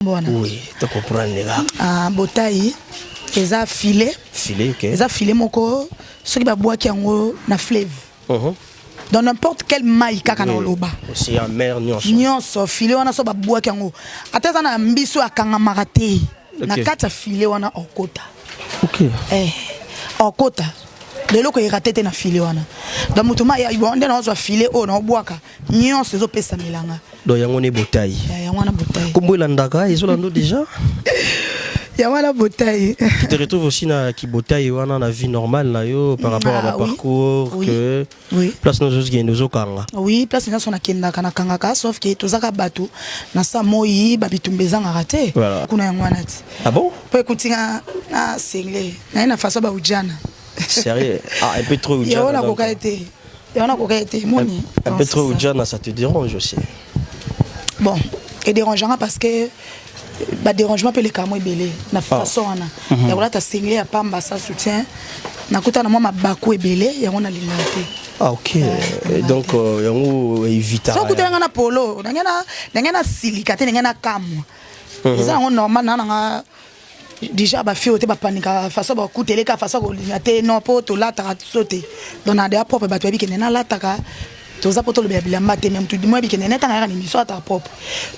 Wana. Oui, to comprendre kaka. Ah, botayi eza filet. Filet, ok. Eza filet moko soki babwaki yango na fleuve. Dans n'importe quel mai kaka na oloba. Océan, mer nyonso. Nyonso filet wana so babwaki yango. Ata eza na mbiso akangamaka te. Na kati ya filet wana okota. Ok. Eh, okota. Lelo ko erate te na filet wana. Donc mutu ma ya nde na ozwa filet oyo na obwaka nyonso ezopesamela nga. Donc yango ne botayi. Ya yango wana botayi. Kombo elandaka ezolanda déjà. Yango wana botayi. Tu te retrouves aussi na kibotayi wana na vie normale na yo par rapport à Ah, oui. parcours Oui. que Oui. place nyonso ozokende ozokanga. Oui, place nyonso nakendaka nakangaka sauf que tozaka bato na sa moi babitumba ezangaka te. Voilà. Kuna yango wana ti. Ah bon? Po ekuti nga na sengle naye na façon ba ujana. Sérieux? Ah, un peu trop Yango ujana. nakoka ye te. Yango nakoka ye te moni. Un peu trop ujana, ça te dérange aussi. Bon, et dérangeant parce que ba dérangement pe leka mo ebele na façon wana. Ya kolata sengle ya pamba sans soutien. Nakuta na mwa mabaku ebele yango nalingaka te. Ah ok. Et donc yango évita. So okutana nga na polo, ndenge na silika te, ndenge na kamwa. Eza yango normal na nanga déjà ba fille te ba panika façon ba kuteleka façon kolinga te non po tolataka so te. Donc na deya propre bato bayebi kende nalataka toza po tolobela bilamba te mais mutu moyebi kende netanga yaka na émission ataka propre.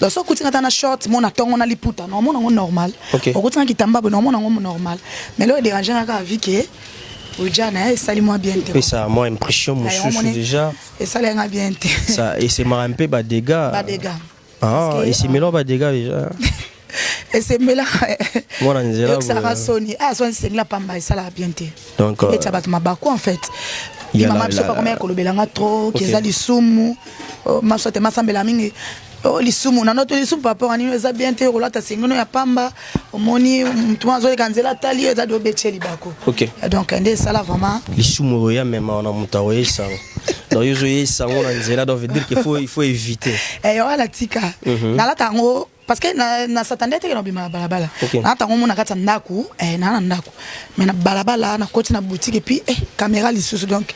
Donc so okuti nga ta na short mo na tongo na liputa non omona yango normal. Okuti nga kitamba boye non omona yango normal. Mais lelo déranger nga kaka vu que ujana esali moi bien te. Et ça moi impression mosusu déjà. Esali nga bien te. Ça et c'est marre un peu ba dégâts. Ba dégâts. Ah, et c'est mélange ba dégâts déjà. Et c'est mélange. Mwana nzela. Yokisaka soni. Ah, soni sengla pamba esala bien te. Donc et ça bat mabaku en fait. Il y a Mama la- biso la- pa komaya kolobela nga trop, Ok. keza lisumu. Oh, maso te masambela mingi. Oh, lisumu na noto lisumu par rapport à nini eza bien te kolata sengono ya pamba omoni mutu azoleka nzela tali eza do betie libako. Ok. Donc nde esala vraiment lisumu oyo ya mema wana mutu akoyesa yango. Donc yo ozoyesa yango na nzela, donc veut dire qu'il faut, il faut éviter. Eh, wana tika. Nalata yango parce que na s'attendait te ke na obima na balabala. Ok. Nalata yango mona kati ya ndako, na na ndako. Mais na balabala, na koti na boutique et puis, caméra lisusu. Donc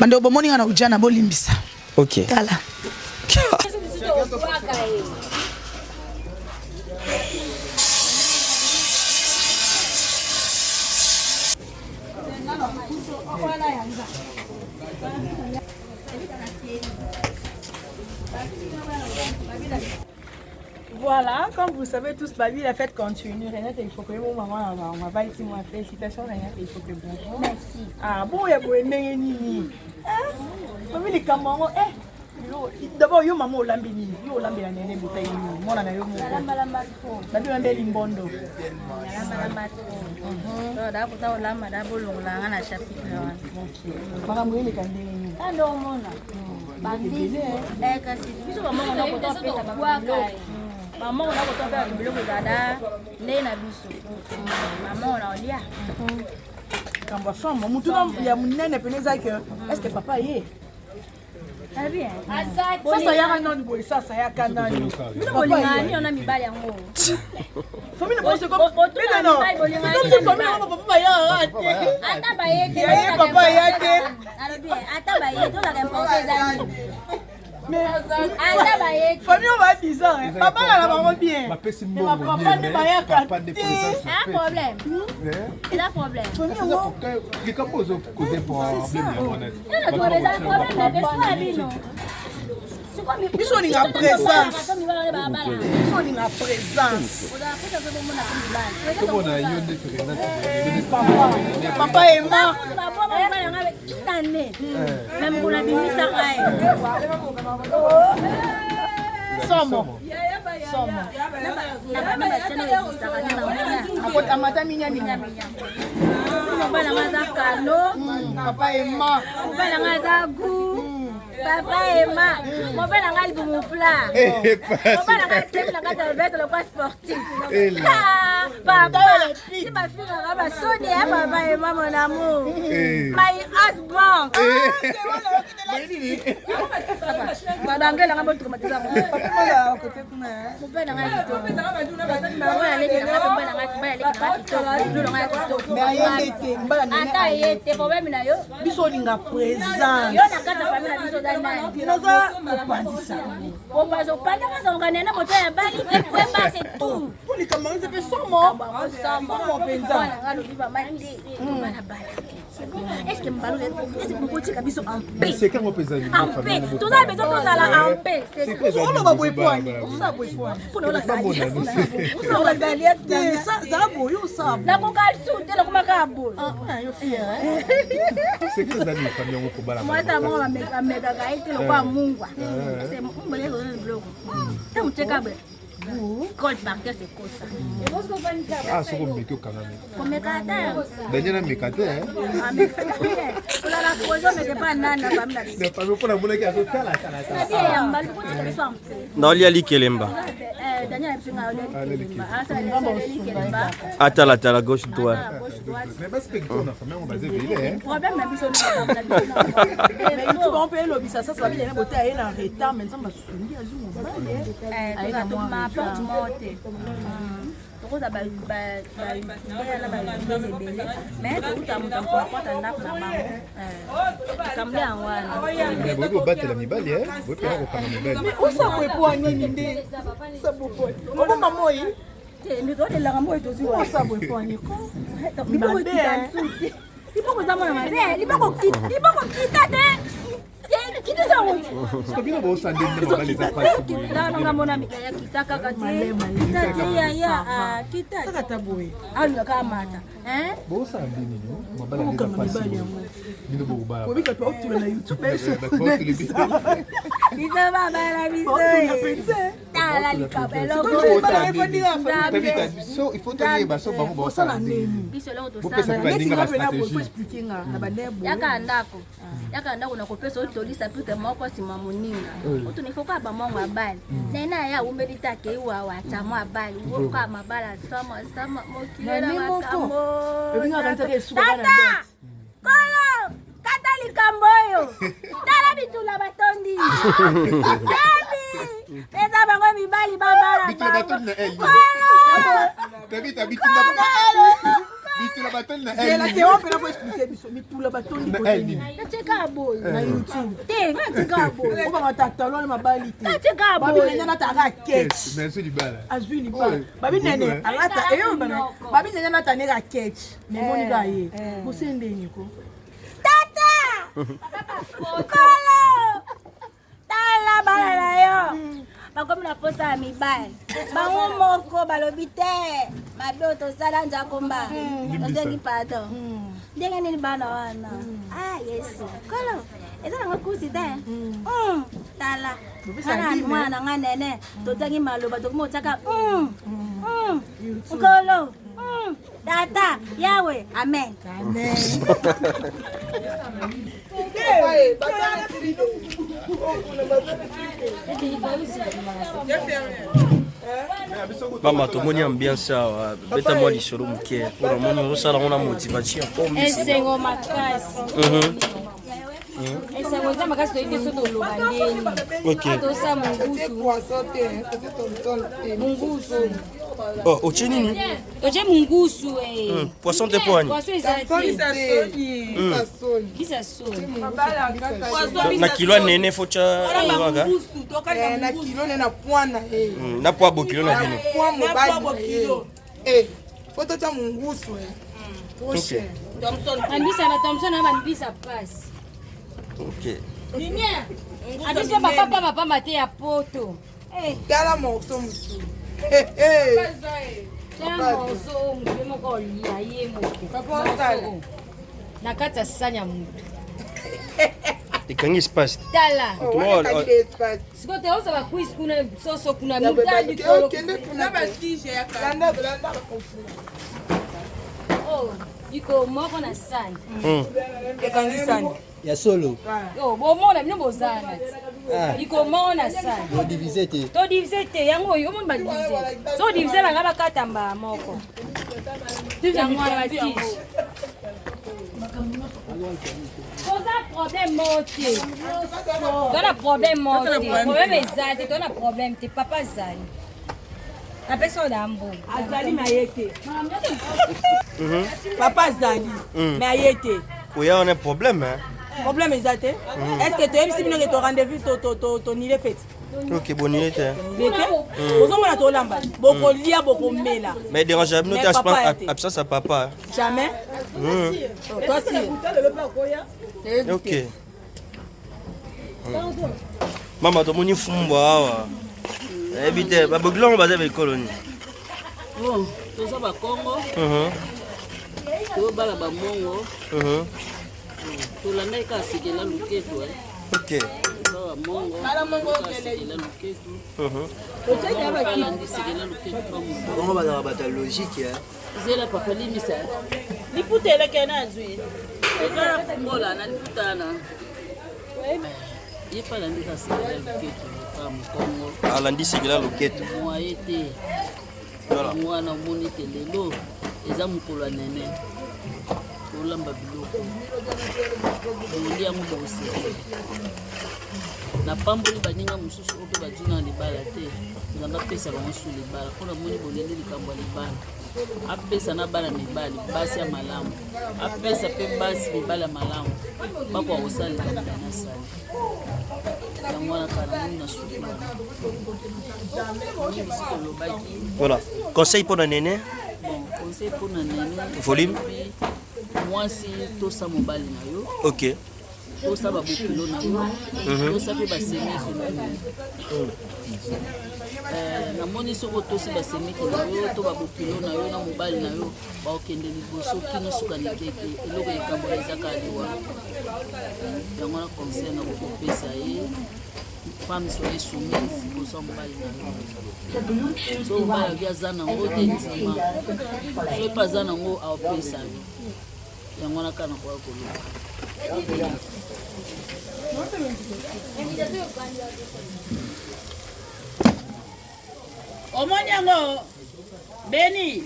bande bomoni nga na ujana bolimbisa. Ok. Tala. Voilà, comme vous savez tous, Babi, la fête continue. Renate, il faut que mon maman, on va ici, moi, félicitations, Renate, il faut que bonjour. Merci. Ah bon, il y a beau, nini, nini. Hein? Babi, les camarades, eh. D'abord, yo maman olambi nini? Yo olambi la nene bouteille nini? Mwana na yo moko. Nalamba lamba trop. Babi olambi limbondo. Nalamba lamba trop. Donc, d'abord, ta olamba, d'abord, longola nga na chapitre wana. Ok. Makambo eleka ndenge nini? Kando omona. Bambisi. Eh, kasi biso ba moko na kota pesa ba biloko. Ba moko na kota pesa biloko dada nde na biso. Maman na olia. Makambo ya somo, mutu na ya munene pene eza que est-ce que papa ye? Sasa yaka nani boye, sasa yaka nani? Bino bolingana nini na mibali yango? Famille na bango, c'est comme- Botuna Mais non, mibali, bolingana c'est comme nini si na famille na mibali? bango, papa bayaka te. Ata baye te, Yaye, tozalaka papa ya te. Alobi, ata baye, tozalaka important eza nini? Mais Ata baye te. famille oyo ba bizarre, hein. Papa na bango bien. Bapesi Mais mbongo ba papa bien, nde mais bayaka papa nde te. présence Un fait. problème. Eh? Eza problème. Famille Eza yango, likambo ozo causer problème yango wana. Nano tokobe eza problème na biso ya bino. Biso olinga présence. Biso olinga présence. Tomona yo nde Renate. Papa, papa Emma. Somo. Somo. Amata minya minya. Papa Emma. Papa Emma, mobali na ngai libumu plat. Mobali na ngai temi na kati ya veste lokola sportif. Ah, papa, si bafingaka basoni ya papa Emma mon amour. My husband. Non. Badangela nga botraumatisa mobali na ngai kitoko, mobali aleki na ngai, mobali na ngai, mobali aleki na ngai kitoko, lolo ngai ya kitoko. Ata ye te, problème na yo. Biso olinga présence. Yo na kati ya famille na biso oza nani? Naza kopanzisa. Opanza, opanzaka zonga nene moto ya bali ekwemba, c'est tout. Mpo likambo yango eza mpe somo. Somo mpenza. Mwana nga alobi mama te, tobalabala te. Est-ce que mbalo, est-ce que mokotika biso en paix? Seka ngo mpenza. En paix, toza besoin tozala en paix. Oloba boye poani, osala boye poani. Mpona olakisa osala te, zala boye, osala boye. Nakoka su te, nakomaka boye. Yo fier. Seka ezali famille yango kobala. Mwasi amongo bamekaka ye te lokola mungwa. Mungwa ezozala biloko ntango tieka boye, col par terre, c'est kosa. Ah, soko omeki, okangami. Komeka ata. Daniel ameka te. Kolala projet, omeke pa nani na famille na biso? Na famille, mpo namonaki azotala tala. Yamba kotika biso en paix. Naolia likelemba. Daniel na biso nga olia likelemba. Atalatala gauche droite. Gauche droite. Mais basi mpe kitoko na famille yango baza ebele. Problème na biso, na biso. Mais YouTube bango mpe elobisa sasa, babi nene bote aye na retard, mais Nzambe asungi, azwi mobali. Aye na porte moko te, tokoza bayoutubeur na bayoutubeurs ebele, mais touta moto akota ndako na bango, likambo yango wana. Mais boyebi kobatela mibali, boyebi mpena kokanga mibali. Osala boye po nini nde? Osala boye po oboma moi. Te, nde todelaka moi, tozwi. Osala boye po nini? Liboko ekita, liboko eza mwana mabe, liboko liboko kita te, kitisa yango. Parce bino bosala nde nde mobali eza pasi boye. Nanga mona mikaya, kita kaka te, kita te yaya, kita. Saka ta boye. Alinga kaka mata. Bosala nde nini? Mobali eza pasi boye, bino bokobala. Obika to otula na YouTube. Biso babala biso, tala likambo eloko. Il faut toyeba so bango bosala ndenge. Biso eloko. Bopesa mpe Tosala. baninga bastratégie. Expliquer nga na bande boye. Yaka ndako, yaka ndako, na kopesa otolisa pike moko nsima moninga otuni fo kaka bamongo abali nene aya awumbeli te, akei wawa atamo abali woka mabala sama sama mokili na Nani moko? makambo. Ebingaka nzaka esuka na Tata kolo, kata likambo oyo, tala bitula batondi Nzambi pesa bango mibali babala. Bitula batondi na el. Tabita, bitula batondi na Zela el. te, o mpena po expliquer biso mitula batondi. Na Kote el nini? nini? Natika boye. Na YouTube. Te, nga natika boye. Obanga tatalo na mabali te. Natika Babi boye. nene nataka ketch. Mais azwi libala. Azwi libala. Oyo. Babi nene Oyo. alata eyo bana, babi nene alata neka ketch, mais moni ka ye bose ndeni ko. Tata kolo, tala bana na yo bakomi na posa ya mibali, bango moko balobi te mabe oyo tosala, nzakomba tosengi pardon. Ndenge nini bana wana? Ah Yesu kolo, eza nango kusi te. Tala ngana mwana na nga nene, totangi maloba, tokomi otiaka nkolo, tata yawe, amen. Amen. Mama, tomoni ambiance awa, beta mwa lisolo moke mpona moni ozosala ngo na motivation. Esengo makasi, esengo eza makasi, toyebi te so toloba ndeni. Tosala mongusu, mongusu. Oh, otie nini? Totie mongusu. Poisson te po ani? Poisson eza te, bisa soni. Na kilo ya nene fo tya kaka. Na kilo ne na poids na ye. Na po bokilo na bino. Poids mobali na ye, fo totya mongusu trop cher. Bambisa bathomson na bambisa pasi. Abiso bapapa bapamba te ya poto. Tala morceau mosusu. Tala morceau oyo, motu ye moko olia ye moko. Morceau oyo na kati ya sani ya motu. Ekangi espace. Tala. Espace. Sikoyo te ozwa bakwisi kuna, soso kuna, mita likolo. Okende kuna, landa landa. Oyo likolo moko na sani. Ekangi sani. Ya solo. Oyo bomona bino bozana ti likolo moko na sani. Bodivise te. Todivise te, yango oyo omoni badivise, so odivise banga bakata mbala moko, yango wana batige. Toza problème moko te. Toza na problème moko te. Problème eza te, toza na problème te. Papa azali. Apesi oyo na mbongo. Azali na ye te. Papa azali mais aye te. Oya wana problème hein? Problème eza te. Est-ce que toyebisi bino ke to rendez-vous to nile fête? Ok, bonile te. Nile te. Ozomona tolamba, bokolia, bokomela. Mais dérange bino te? Mais papa ya te. Absence ya papa? Jamais. Toi si. Ok, mama, tomoni fumbwa awa, nayebi te babokilongo baza baekolo nini? Bon, toza bakongo, tobala bamongo. Tolandaki kaka sekela luketu. Toza bamongo, kaka sekela luketu. Alandi sekela luketu pa moto. Bongo bazalaka bato ya logique, eh. Zela papa, limisa. Liputa eleke na azwi. Eza na fungola na liputa wana. Ye mpe alandi kaka sekela luketu pa mokongo. Alandi sekela loketo. Moye te. Yango wana omoni te, lelo eza mokolo ya nene, tolamba biloko, bolia yango, bosepela. Napamboli baninga mosusu oyo mpe bazwi na libala te, Nzambe apesa bango su libala, mpo namoni boleli likambo ya libala. Apesa na bana mibali basi ya malamu, apesa mpe basi mibali ya malamu, bakoka kosala likambo na nasali. Yango wana kaka namoni na suki wana, omoni bisika olobaki. Voilà, conseil mpo na nene. Bon, conseil mpona nene. Volume. Mwasi, tosa mobali na yo. Tosa babokilo na yo. Tosa mpe basemeki na yo. Namoni soki otosi basemeki na yo to babokilo na yo na mobali na yo, bakokende liboso kino suka na ekeke. Eloko ekambola eza kaka liwa. Yango wana conseil na kokopesa ye: femme, soyez soumise liboso ya mobali na yo. So mobali ayoki aza nango te, ndima. So mpe aza nango, aopesa yo. Yango wana kaka nakoya koloba. Omoni yango beni.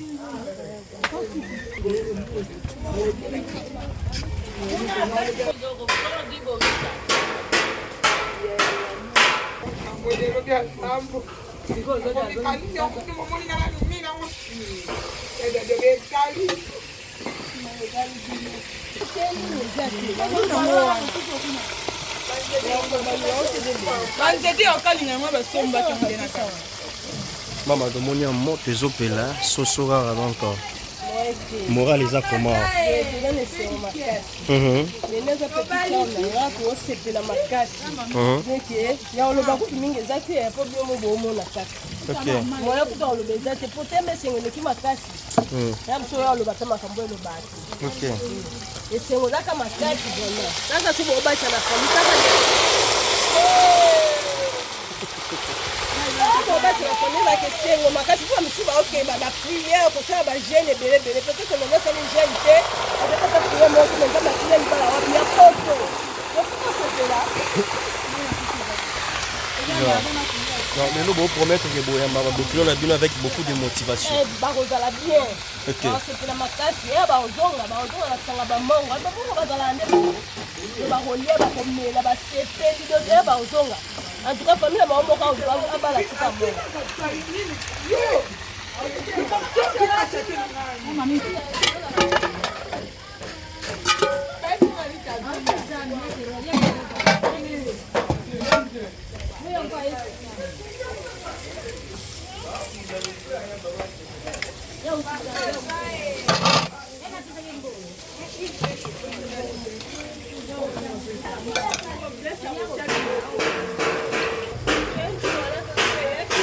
Banzete ya okalinga yango basombaki yango nde na kati. Mama, tomoni ya moto ezopela, soso kaka, donc moral eza comment? Eza na esengo makasi. Lelo eza petite sœur na nga, koosepela makasi. Neke ya oloba kutu mingi eza te, po biomo boomona kaka. Moya kutu oloba eza te, po tembe esengo eleki makasi. Ya biso oyo oloba te, makambo eloba te. Esengo ezaka makasi vraiment, kaka so boobakisa na famille, kaka bobatela famille, ezalaka esengo makasi, mpo misusu baokeba baprière, kosala bajeûne ebele ebele. Peut-être nanga asali jeûne te, akokata prière moko te, Nzambe atina libala wapi ya poto, okokosepela. Donc lelo bopromettre ke boyamba babokilo na bino avec beaucoup de motivation? Bakozala bien. Bakosepela makasi. Ya bakozonga, bakozonga na sanga bamongo, babongo bazalaka nde bakolia, bakomela, basepeli. Donc ya bakozonga, en tout cas famille na bango moko abala suka mongo.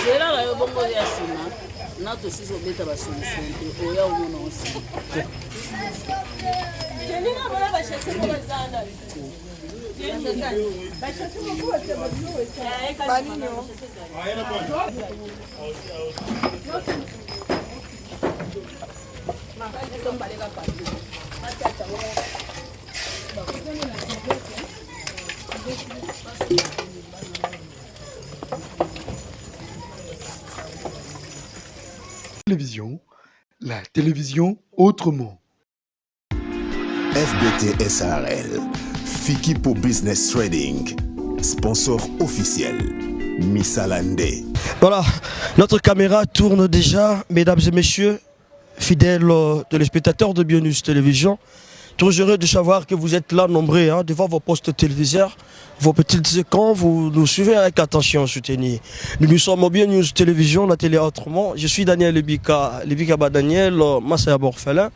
Zela na yo bongo ya nsima na tosisi obeta basolution te, oya omona osima. Jeninga bona bashase mo bazana. Bashase moko batia babiloko. Banini? Télévision, la télévision autrement. FBT SARL, Fikipo Business Trading, sponsor officiel, Misalande. Voilà, notre caméra tourne déjà, mesdames et messieurs, fidèles euh, téléspectateurs de Bionus Télévision. Toujours heureux de savoir que vous êtes là nombreux hein, devant vos postes téléviseurs, vos petits écrans, vous nous suivez avec attention, soutenez. Nous nous sommes au Bionus Télévision, la télé autrement. Je suis Daniel Lebika, Lebika Daniel, euh, Massaya Borfelin.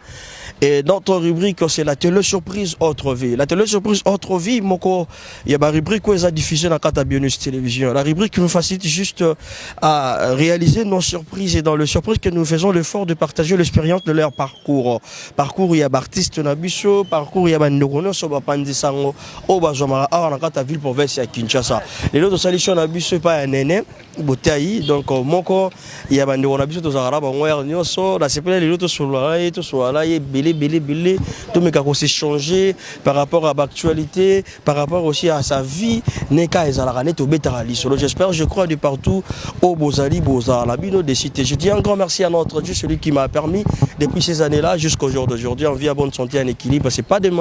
Et notre rubrique, c'est la télé surprise autre vie. La télé surprise autre vie, moko, il y a ma rubrique où elle a diffusé dans la Bionus Télévision. La rubrique nous facilite juste euh, à réaliser nos surprises et dans le surprise que nous faisons l'effort de partager l'expérience de leur parcours. Parcours, il y a artiste na biso, parcours, il y a bandeko nyonso bapanzi sango oyo bazwamaka awa na kati ya ville province ya Kinshasa. Lelo tosali show na biso epai ya Nene Botayi, donc euh, moko ya bandeko na biso tozalaka na bango heure nyonso. Nasepeli lelo tosolola na ye, tosolola na ye ebele ebele ebele, tomeka ko s'échanger par rapport à l'actualité, par rapport aussi à sa vie neka ezalaka neti obetaka lisolo. J'espère, je crois de partout oyo bozali bozala na bino de cité. Je dis un grand merci à notre Dieu, celui qui m'a permis depuis ces années-là jusqu'au jour d'aujourd'hui en vie, à bonne santé, en équilibre. C'est pas de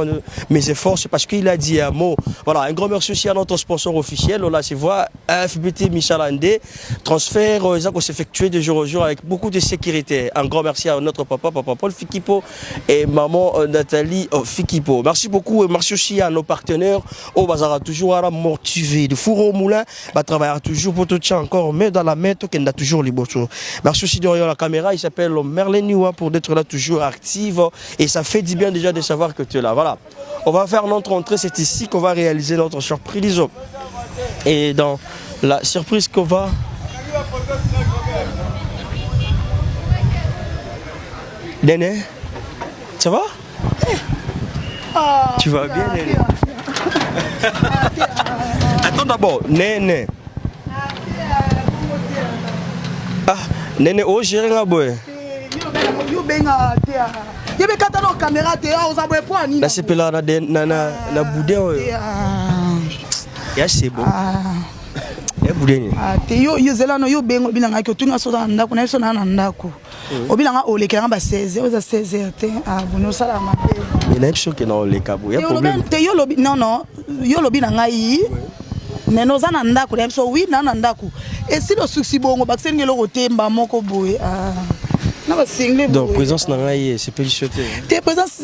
mes efforts, c'est parce qu'il a dit un mot. Voilà, un grand merci aussi à notre sponsor officiel, là c'est voix FBT Michalandé. Transfert euh, eza s'effectuer de jour au jour avec beaucoup de sécurité. Un grand merci à notre papa, papa Paul Fikipo et maman euh, Nathalie euh, Fikipo. Merci beaucoup et merci aussi à nos partenaires au Bazara toujours à la motivé de four au moulin, bah travailler toujours pour tout encore mais dans la main tout a toujours liboso. Merci aussi derrière la caméra, il s'appelle Merlin Niwa pour d'être là toujours active et ça fait du bien déjà de savoir que tu es là. Voilà. On va faire notre entrée, c'est ici qu'on va réaliser notre surprise. Et dans la surprise qu'on va Néné, ça va Ah, Tu vas bien, Néné Attends d'abord, Néné. Ah, Néné, oh, gérer nga boye. yo benga te ah. ye be kata na caméra te ah, oza boye po nini Nasepela na na na na boudin oyo. Ah. Ya c'est bon. Ya boudin nini? Ah, te yo yo zela no yo benga obina ngai otuni nga soza na ndako na biso na na ndako obina nga olekela nga ba 16 oza 16 heures te ah boni osala mabe Mais nayebi soki na oleka boye. Ya Te olobi- problème. te yo lobi non non yo lobi na ngai mais noza na ndako na biso oui na na ndako esili osuksi bongo bakiseli ngai eloko te mba moko boye ah. na basingle Donc présence na ngai esepelisi yo te. te présence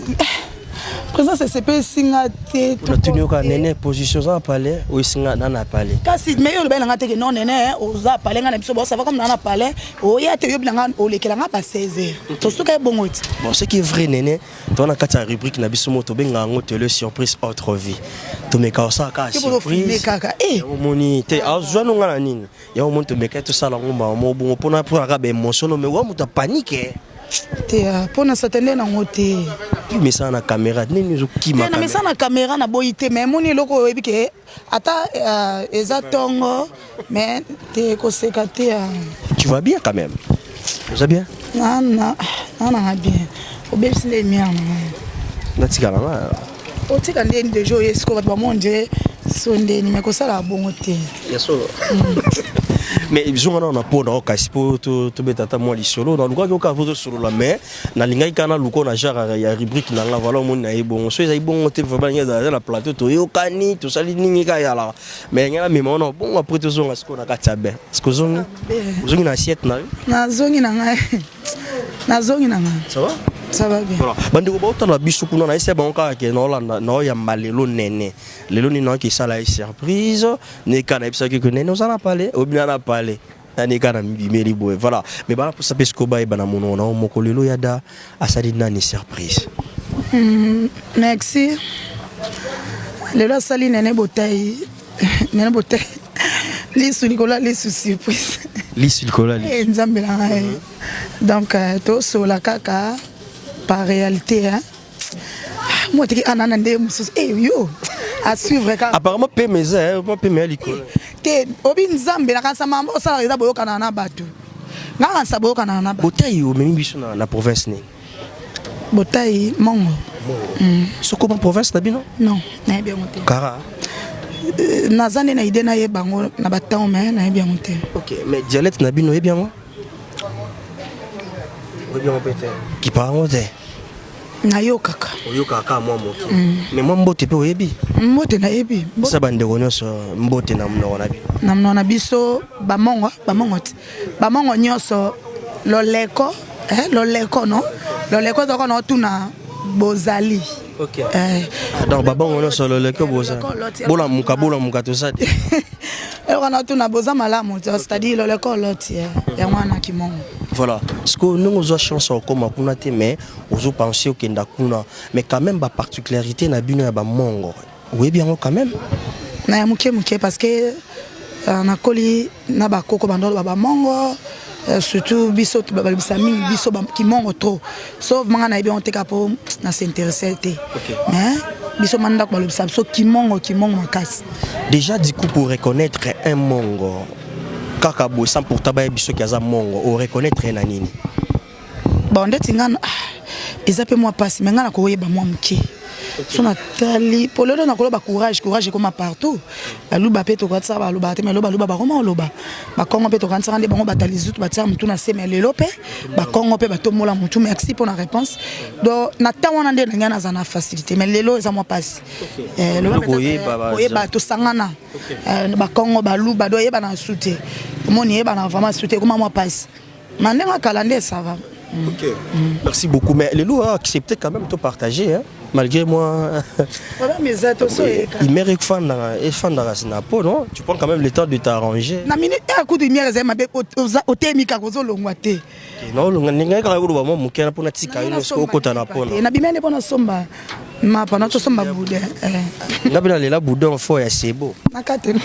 présence esepelisi nga te Natuni yo kaka nene position oza na palais oyesi nga na na palais. kasi mais yo olobaki na nga te ke non nene oza palais nga na biso bosava comme na na palais oya te oyobi na nga olekela nga ba 16 heures tosuka ye bongo ti Bon, ce qui est vrai nene, toza na kati ya rubrique na biso moko tobengaka yango tele surprise autre vie. Tomeka kosala kaka Yo bozofilme surprise. kaka eh Yango omoni te azwa no nga na nini yango omoni tomeka tosala yango mbala moko bongo mpona mpona kaka baémotion no mais wa moto apanike te ah, mpo na satande nango te mesana na caméra nini ozokima te na mesana na caméra naboyi te mais emoni eloko oyo oyebi ke ata euh, eza ntongo mais te koseka te ah. tu vas bien quand même oza bien nana nana bien obebisi nde lumière na ngai natikala nga otika ndeni deja oye sikoyo bato bamoni nde so ndeni me kosala bongo te ya solo mais zonga nano na po na yo kasi mpo tobeta ata mwa lisolo nalukaki oka po tosolola mais nalingaki kaka naluka na genre ya rubrique na nga voilà omoni na ye bongo so ezali bongo te vraiment ndenge ezala na plateau toyokani tosali nini kaka ezalaka mais ngai namema wana bongo après tozonga sikoyo na kati ya bain siko ozongi ozongi na assiette na yo nazongi na ngai nazongi na ngai ça va ça va bien voilà bandeko baotala biso kuna nayesi bango kaka ke naolanda naoyamba lelo nene lelo nini naoki esala ye surprise neka nayebisaki ke nene oza na palais obina na palais nani kaka na mibimeli boye voilà mais bana mposa mpe sikoyo bayeba na monoko na yo moko lelo ya da asali nani surprise merci lelo asali nene botai nene botai lisu likolo ya lisu surprise lisu likolo ya lisu Eh, nzambe na ngai donc euh, tosola kaka par réalité hein. Moi tiki anana nde mosusu eh, yo à suivre kaka apparemment pema eza mwa pema ya likolo te obi nzambe nakanisa mambo osalaka eza boyokanaka na bato nga kanisa boyokanaka na bato botai omemi biso na, na province nini botai mongo sokoma province na bino non nayebi yango te kara Euh, naza nde na idée nayeba yango na batemps mais nayebi yango te ok mais dialecte na bino oyebi yango oyebi yango mpe te kipa yango te Nayokaka. Oyokaka kaka mwa moke. Mais mwa mbote mpe oyebi? Mbote nayebi. Sa bandeko nyonso mbote na monoko na bino. Na monoko na biso bamongo, bamongo ti. Bamongo nyonso loleko, eh, loleko no. Loleko ezalaka na otuna bozali. Ok. Eh. Ah, donc babango nyonso loleko boza. Bolamuka bolamuka toza te. Eloko na otuna boza malamu, c'est-à-dire loleko oloti eh. Yango wana kimongo. Voilà. Sikoyo ndenge ozwa chance ya kokoma kuna te mais ozo penser okenda kuna mais quand même ba particularité na bino ya ba mongo oyebi yango quand même? Na ya moke moke parce que euh, nakoli na bakoko bando ba bamongo euh, surtout biso balobisa mingi biso kimongo trop sauf manga nayebi yango te kaka mpo na s'interesse te mais biso ma ndako balobisa biso kimongo kimongo makasi. Déjà du coup pour reconnaître un mongo kaka boye sans pourtant bayebi soki aza mongo o reconnaître ye na nini? Bon ndeti nga ah, eza mpe mwa mpasi me nga nakoyeba mwa moke so natali po lelo nakoloba courage courage ekoma partout baluba mpe tokanisaka balobaka te me lelo baluba bakoma koloba bakongo mpe tokanisaka nde bango batali zutu batiaka motu na se me lelo mpe bakongo mpe batombola motu merci mpo na réponse donc na ntango wana nde na ngai naza na facilité mais lelo eza mwa mpasi eh, koyeba tosangana eh, bakongo baluba do eyebana su te omoni eyebana vraiment su te ekoma mwa mpasi na ndenge kala nde ça va. Ok. Merci beaucoup. Mais les loups a accepté quand même de partager, hein, malgré moi. Problème eza to so eka. Il efandaka na peau, non? Tu prends quand même le temps de t'arranger. Na minute ya kutu lumière ezali mabe oteyemi kaka ozolongwa te. Non, olonga ndenge kaka koloba mwa moke na mpona tika yo nyonso okota na pona. Na bimene mpona somba mapa na tosomba boudin. Eh. Nga mpe nalela boudin fo ya sebo. Na kate no.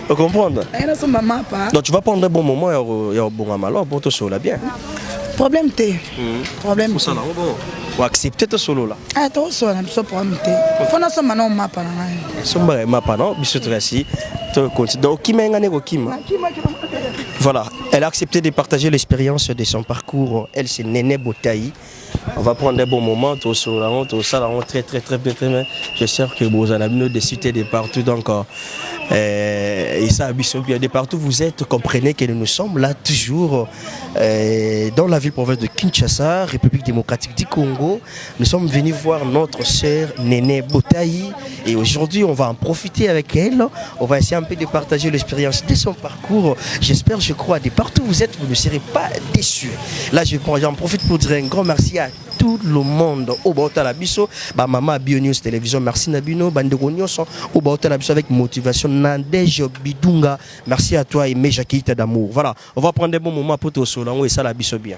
Vous comprendre? Eh, Donc tu vas prendre un bon moment ya obongama alors pour tosolola bien. Problème te. Problème te. Osala bon. Ou accepter tosolola. Ah tosolola na biso problème te. Faut nasomba na mapa na ngai. Somba mapa non biso tokasi to continue. Donc okima nga ne kokima. Voilà, elle a accepté de partager l'expérience de son parcours. Elle, c'est Néné Botaï. On va prendre un bon moment, tout ça, tout ça, très très très bien, très bien. J'espère que vous en avez des cités de partout, donc euh, et ça, bien de partout vous êtes, comprenez que nous, nous sommes là toujours euh, dans la ville-province de Kinshasa, République démocratique du Congo. Nous sommes venus voir notre sœur Néné Botaï et aujourd'hui on va en profiter avec elle. On va essayer un peu de partager l'expérience de son parcours. J'espère, je crois, de partout où vous êtes, vous ne serez pas déçus. Là, je j'en profite pour dire un grand merci à tout le monde oyo baotala biso ba mama Bio News Télévision merci na bino bandeko nyonso oyo baotala biso avec motivation Nadège Bidunga merci à toi et Jacquita d'amour voilà on va prendre un bon moment pour tosolola yango esala biso bien.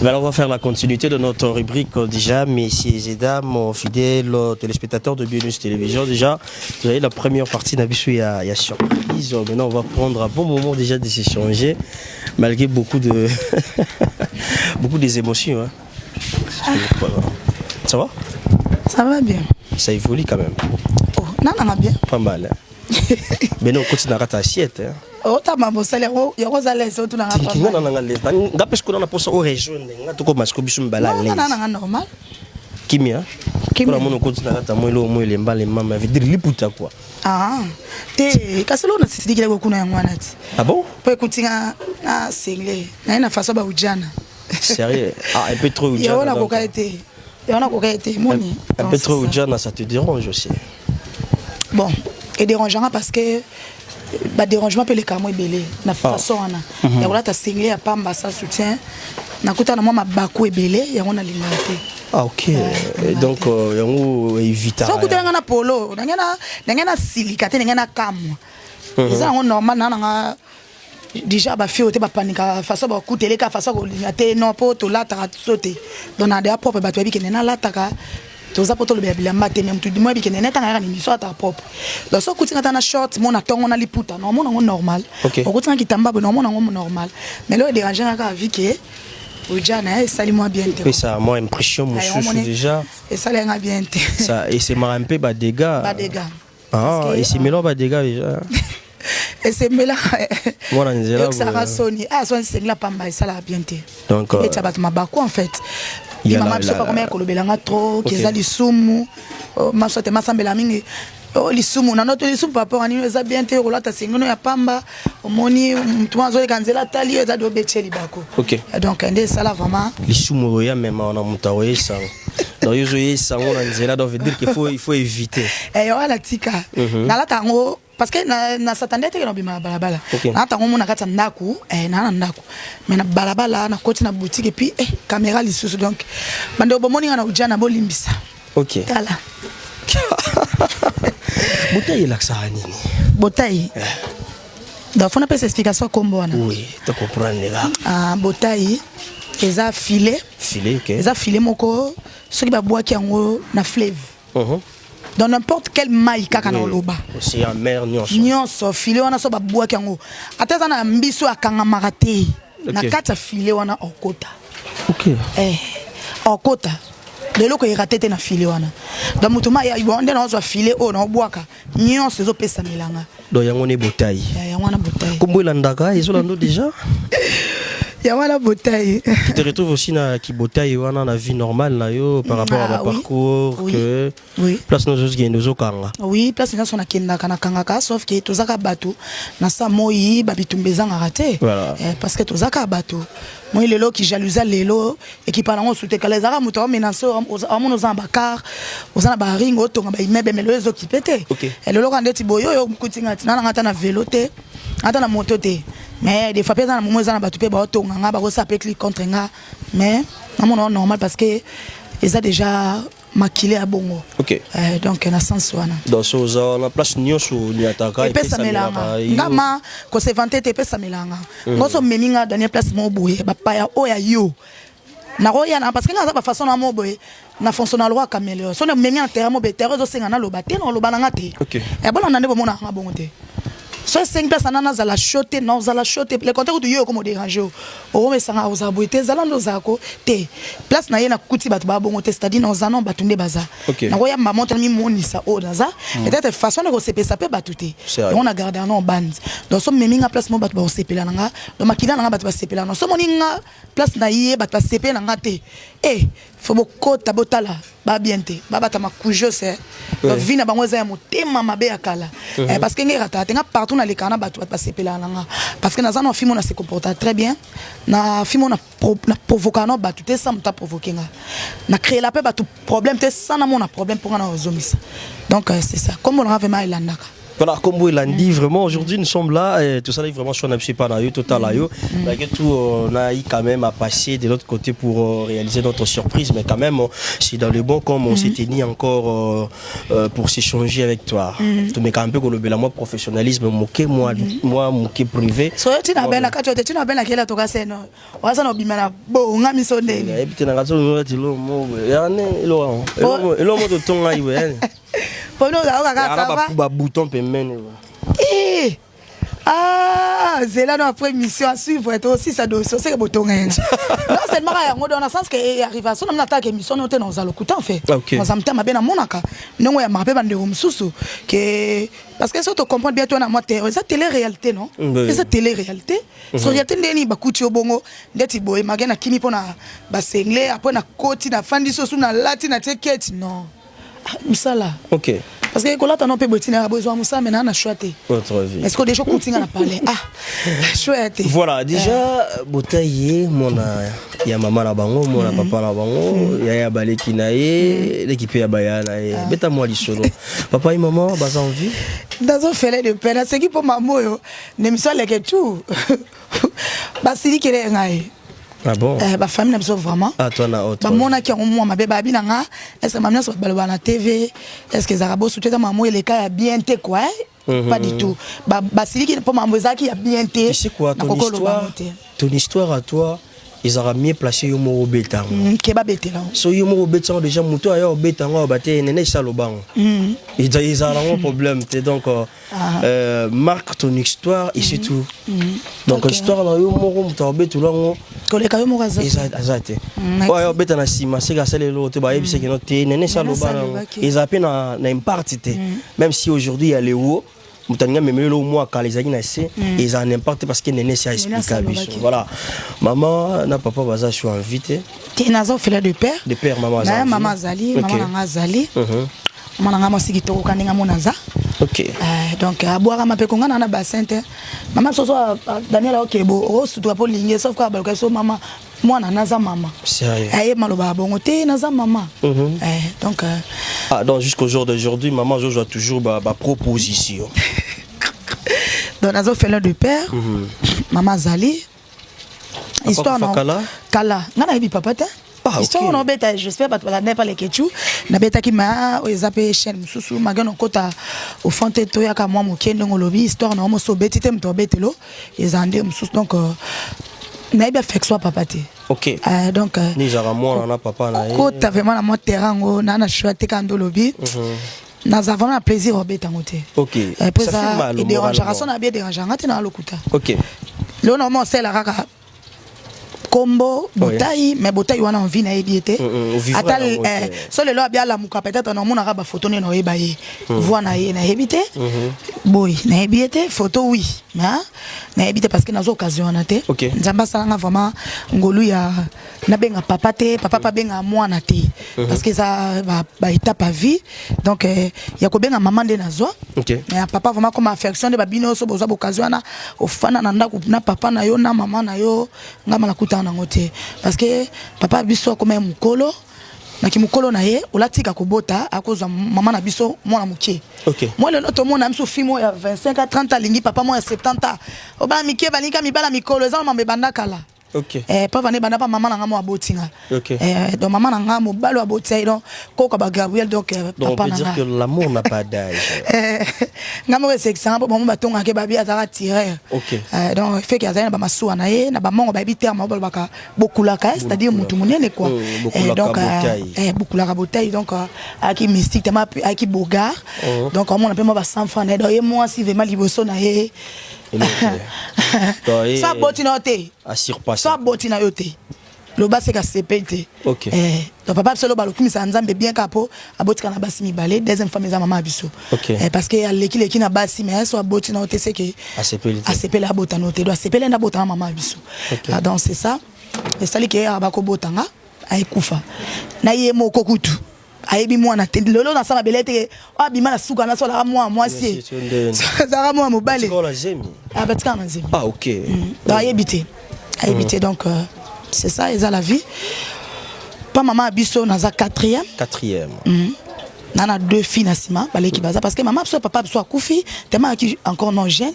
Alors, on va faire la continuité de notre rubrique déjà, messieurs et dames, fidèles téléspectateurs de Bio News Télévision. Déjà, vous avez la première partie d'Abisu, il y a, il y a surprise. Maintenant, on va prendre un bon moment déjà de s'échanger, malgré beaucoup de beaucoup des émotions. Hein. Ça va? Ça va bien. Ça évolue quand même. Oh, non, non, bien. Pas mal. Hein? Beno okoti na kati ya assiette. Hein? otama mosali yango yango oza lese otunanga nga na nanga lese nga mpe sikoyo na mposa o rejoindre nga tokoma sikoyo biso mibale à l'aise nanga normal kimia kimia mona okoti na kati ya moi eloko moi elemba lemba ma veut dire liputa quoi ah te kasi eloko nasilikilaki okuna yango wana ti ah bon mpo ekuti nga na sengle naye na façon baujana sérieux ah un peu trop ujana yango nakoka ye te yango nakoka ye te moni un peu trop ujana ça te dérange aussi bon edéranganga parce que badérangement mpe elekaka mwa ebele na façon wana ya kolata single ya pamba sans soutien nakuta na mwa mabaku ebele yango nalingaka te. Ah ok, donc euh, yango évita. So okutana nga na polo ndenge nasilika te ndenge nakamwa eza yango normal na nanga déjà bafille oyo te bapanikaka façon bakuteleka façon kolinga te non mpo tolataka so te donc na deya propre bato bayebi kende nalataka toza mpo tolobela bilamba te mais motu mo yebi kende netanga yaka na émission ataka propre donc so okuti nga ata na short mo na ntongo na liputa na omona yango normal okuti nga kitamba boye na omona yango normal mais lelo edérange nga kaka vi ke ojana esali mwa bien te. Pesa mwa impression mosusu déjà. Esali nga bien te. Ça esemaka mpe ba dégâts. Ba dégâts. Ah, esemela ba dégâts déjà. Esemela. Mwana nzela. Eyokisaka soni. Ah, soni esengela pamba esalaka bien te. Donc ebetisa bato mabaku en fait. Ye mama biso bakomaki kolobela nga trop ke eza lisumu maso te masambela mingi. O lisumu nano to lisumu par rapport à nini, eza bien te kolata sengeno ya pamba, omoni motu moko azoleka nzela, atali yo, eza de obetie libako. Donc nde esala vraiment. Lisumu oyo ya mema wana, moto akoyesango, donc yo ozoyesa yango na nzela, donc veut dire qu'il faut, il faut éviter. Eh, wana tika. Nalata yango parce que na satande teke na obima na balabala. Nalata yango mo na kati ya ndako, naa na ndako, mais na balabala nakoti na boutique et puis caméra lisusu. Donc bandeko bomoni nga na ujana, bolimbisa. Tala. Botai elakisaka nini? Botai, donc fona pesa explication kombo wana. Oui, to comprendre kaka. Ah, botai eza filet. Filet, ok. Eza filet moko soki babwaki yango na fleuve, dans n'importe quel mai kaka na oloba. Océan, mer, nyonso. Nyonso, filet wana so babwaki yango, ata eza na mbiso, akangamaka te na kati ya filet wana, okota. Okota leloko erate te na filet wana. Donc moto ma bon nde naozwa filet oyo naobwaka, nyonso ezopesamelanga. Donc yango nde botai? Yango wana botai. Kombo elandaka, ezolanda déjà. Yango wana botai. Tu te retrouves aussi na kibotai wana na vie normale na yo par rapport à Ah, oui. parcours que place nyonso ozokende, ozokanga? Oui, place nyonso nakendaka nakangaka, sauf ke tozaka bato na sa moi, babitumba ezangaka te. Parce que tozaka bato moi lelo ki jalousie, lelo ekipa nango osu te. Kala ezalaka moto aomenance, amona oza na bacar, oza na baring, otonga baimmeuble, mais lelo ezokipe te. Lelo kaka ndeti boye oyo okutinga ti nananga ata na velo te, ata na moto te, mais des fois mpe eza na momo, eza na bato mpe baotonga nga, bakosala mpe clique contre nga, mais namona normal parce que eza déjà makili ya bongo. Donc na sens wana. Donc so oza wana, place nyonso oniataka? Epesamelanga nga ma kosevante te, epesamelanga ngoso omemi nga dernier place moko boye, bapaya oyo ya yo nakoya na, parce que nga aza bafaçon na mo boye na fonction na roi caméléon. So omemi na terrain mo boye, terrain ezosenga naloba te, naloba na nga te. Bolanda nde bomonaka nga bongo te. So esengi place ana nazala chaud te, nazala chaud te. Le contraire kutu, yo okoma odérange, o okomesanga ozala boye te, ezala nde ozalako te. Place na ye nakuti bato baa bongo te, c'est-à-dire naoza no bato nde baza. Nakoyamba moto mimonisa oyo naza, peut-être façon na kosepelisa mpe bato te. Sérieux? Yango na garde na bande. Donc so memi nga place mo, bato bakosepela na nga, donc makila na nga bato basepela na. So moni nga place na ye, bato basepela na nga te, e faut bokota botala babien te, babata makujose. Donc vie na bango eza ya motema mabe ya kala. Parce que nge erataka te, nga partout nalekaka na bato, bato basepelaka na nga parce que naza na fille mo na se comporta très bien, na fille mo na na provokaka na bato te sans moto aprovoke nga, na créela mpe bato problème te sans namona problème mpo nga na ozongisa. Donc c'est ça, kombo nanga vraiment elandaka. Voilà, comme vous l'a dit, vraiment, aujourd'hui, nous sommes là, et tout ça, vraiment, je suis pas dans total, là, malgré tout, on a eu quand même à passer de l'autre côté pour réaliser notre surprise, mais quand même, c'est dans le bon, comme on s'était dit encore pour s'échanger avec toi. Tout mais quand même, peu que le moi, professionnalisme, moqué, moi, moi, moqué privé. So yo ntina bena kati oyo te, ntina bena kela tokaseno waza na obima na bonga miso ndenge. Nayebi te, na kati oyo neti eloko moko boye. Yani, eloko eloko moko totonga iwe, yani. Mpona ozala kaka ça va. Babouton pembeni. Eh! Ah, zela no après mission à suivre to aussi ça dossier c'est que botonga yenga non seulement kaka yango, donc na sens que eh, arrive so na mina ataka émission no te na ozala lokuta en fait. Naza motema mabe, namonaka ndenge oyambaka mpe bandeko mosusu ke, parce que so to comprendre bien to na mwa te, eza télé réalité non? Eza télé réalité. So réalité ndeni bakuti yo bongo ndeti boye mage nakimi mpo na basengle, après nakoti, nafandi sosu, nalati, natie keti non. Ah, mosala. Parce que kolata no mpe boye ntina bozwa mosala, me naa na choix te. Autre vie. Est ce que déjà okutinga na palais, ah, choix te. Voilà, déjà, botai ye mwana ya mama na bango, mwana papa na bango, ya ya baleki na ye, leki mpe ya baya na ye. Beta mwa lisolo. Papa et maman baza en vie? Nazofele de pe naseki mpo mama oyo na émission aleke tu basilikele ngai. Ah bon? Eh, bafamille na biso vraiment. Ah, toi na autre. Bamonaki yango mwa mabe, babi na nga est ce que mama nyonso bato balobaka na TV, est ce que ezalaka bosu te, eza mama eleka ya bien te quoi, eh? Pas du tout. Basiliki mpo mambo ezalaki ya bien te. Tu sais quoi, ton Nakoki koloba histoire, yango te. ton histoire à toi, ezalaka mieux placé yo moko obeta yango. Ke babetela yango. So yo moko obeti yango déjà, moto aya obeta yango aloba te nene esi aloba yango. Ezala yango problème te. Donc marque ton histoire et c'est tout. Donc histoire na yo moko, moto akobetela yango koleka yo moko aza aza te. Oyo obeta na nsima seka asali eloko te, bayebisaki no te nene esi aloba nango, ezala mpe na impact te. Même si aujourd'hui ya lewo moto alingi amemeli eloko mwa kala ezalaki na se, ezala na impact te parce que nene esi aexplika biso. Voilà, mama na papa baza sur en vie te? Te, naza orphelin de père. De père, mama aza mama azali, mama nanga azali. Mama na nga mwasi kitoko ka ndenge amona aza. Ok. Donc abwaka mapeko nga na na bassin te. Mama soso Daniel okebo osutuka po lingi sauf ka baluka so mama mwana naza mama. Sérieux? Aye maloba bongo te naza mama. Donc Ah donc jusqu'au jour d'aujourd'hui maman Jojo a toujours ba, ba proposition. Donc nazo orphelin de père. Mama azali. Histoire non. Kala? Kala. Nga nayebi papa te. Ah, Histoire ok. wana obeta j'espère bato balanda pa lekechu nabetaki ma oyo eza mpe chaîne mosusu malgré nakota au fond te toyaka mwa moke ndenge olobi histoire na yo mosusu obeti te moto obetelo eza nde mosusu donc nayebi affection ya papa te. Ok. Donc Nizaka mwana na papa na ye. Kota vraiment na mwa terrain ngo na na choix te kando lobi. Naza vraiment na plaisir obeta ngo te. Ok. Po Ça fait eza mal au edérangera moralement. so na bien dérangera te na lokuta. Ok. Lelo na osela kaka kombo botai mais botai wana envie na yebi te. Ovivre Ata na yango te. So lelo abi alamuka peut-être na monaka ba photo ne na oyeba ye. Voix na ye na yebi te. Boy na yebi te photo oui mais na yebi te parce que nazo occasion wana te. Ok. Nzambe asalanga vraiment ngolu ya nabenga papa te papa pa benga mwana te parce que eza ba étape à vie donc ya kobenga maman nde nazwa. Ok. Mais ya papa vraiment comme affection nde babino so bozwa boccasion wana ofanda na ndako na papa na yo na mama na yo ngama nakutana nango te parce que papa biso akoma ye mokolo na kimokolo na ye olatika kobota akozwa mama na biso mwana moke. Ok. Moi lelo tomona biso fille moko ya 25 à 30 alingi papa moko ya 70 ans obala mike balingi mibala mikolo eza mambo ebanda kala. Ok. Pa vane banda pa mama na nga mo abotinga. Ok. Donc mama na nga mobali abotia donc koka ba Gabriel donc Donc on papa peut na dire nga. que l'amour n'a pas d'âge. Nga mo sekisanga po bango batonga ke babi azaka tireur. Ok. Donc fait que azali na ba masuwa na ye na ba mongo ba bi terme ba baka bokulaka, c'est-à-dire mutu munene quoi. Bokulaka Donc, botai. Bokulaka botai donc aki mystique tama aki bogar. Oh. Donc on a pe mo ba 100 francs na ye. Donc ye moi si vraiment liboso na ye. Donc, Sa boti na yo te. A surpasser. Sa boti na yo te. Loba seka sepel te. Ok. Donc papa biso loba lokumisa Nzambe bien kapo abotika na basi mibale deuxième femme eza mama biso. Ok. Parce que aleki leki na basi mais so aboti na yo te seke A sepel te. A sepel abota na yo te. Donc sepel na bota na mama biso. Ok. Ah, donc c'est ça. Esali ke abako botanga ayekufa. Na ye moko kutu. Ayebi mwana te. Lelo na sala belete ke, ah, bima na suka na sola mwa mwasi. Merci, tu nde. Zara mwa mobali. Tika na zemi. Ah, ba tika na zemi. Ah, ok. Donc ayebi te. Ayebi te donc c'est ça eza la vie. Pa maman biso naza quatrième. Quatrième. Nana deux filles na sima baleki baza parce que maman biso papa biso akufi tellement aki encore non jeune.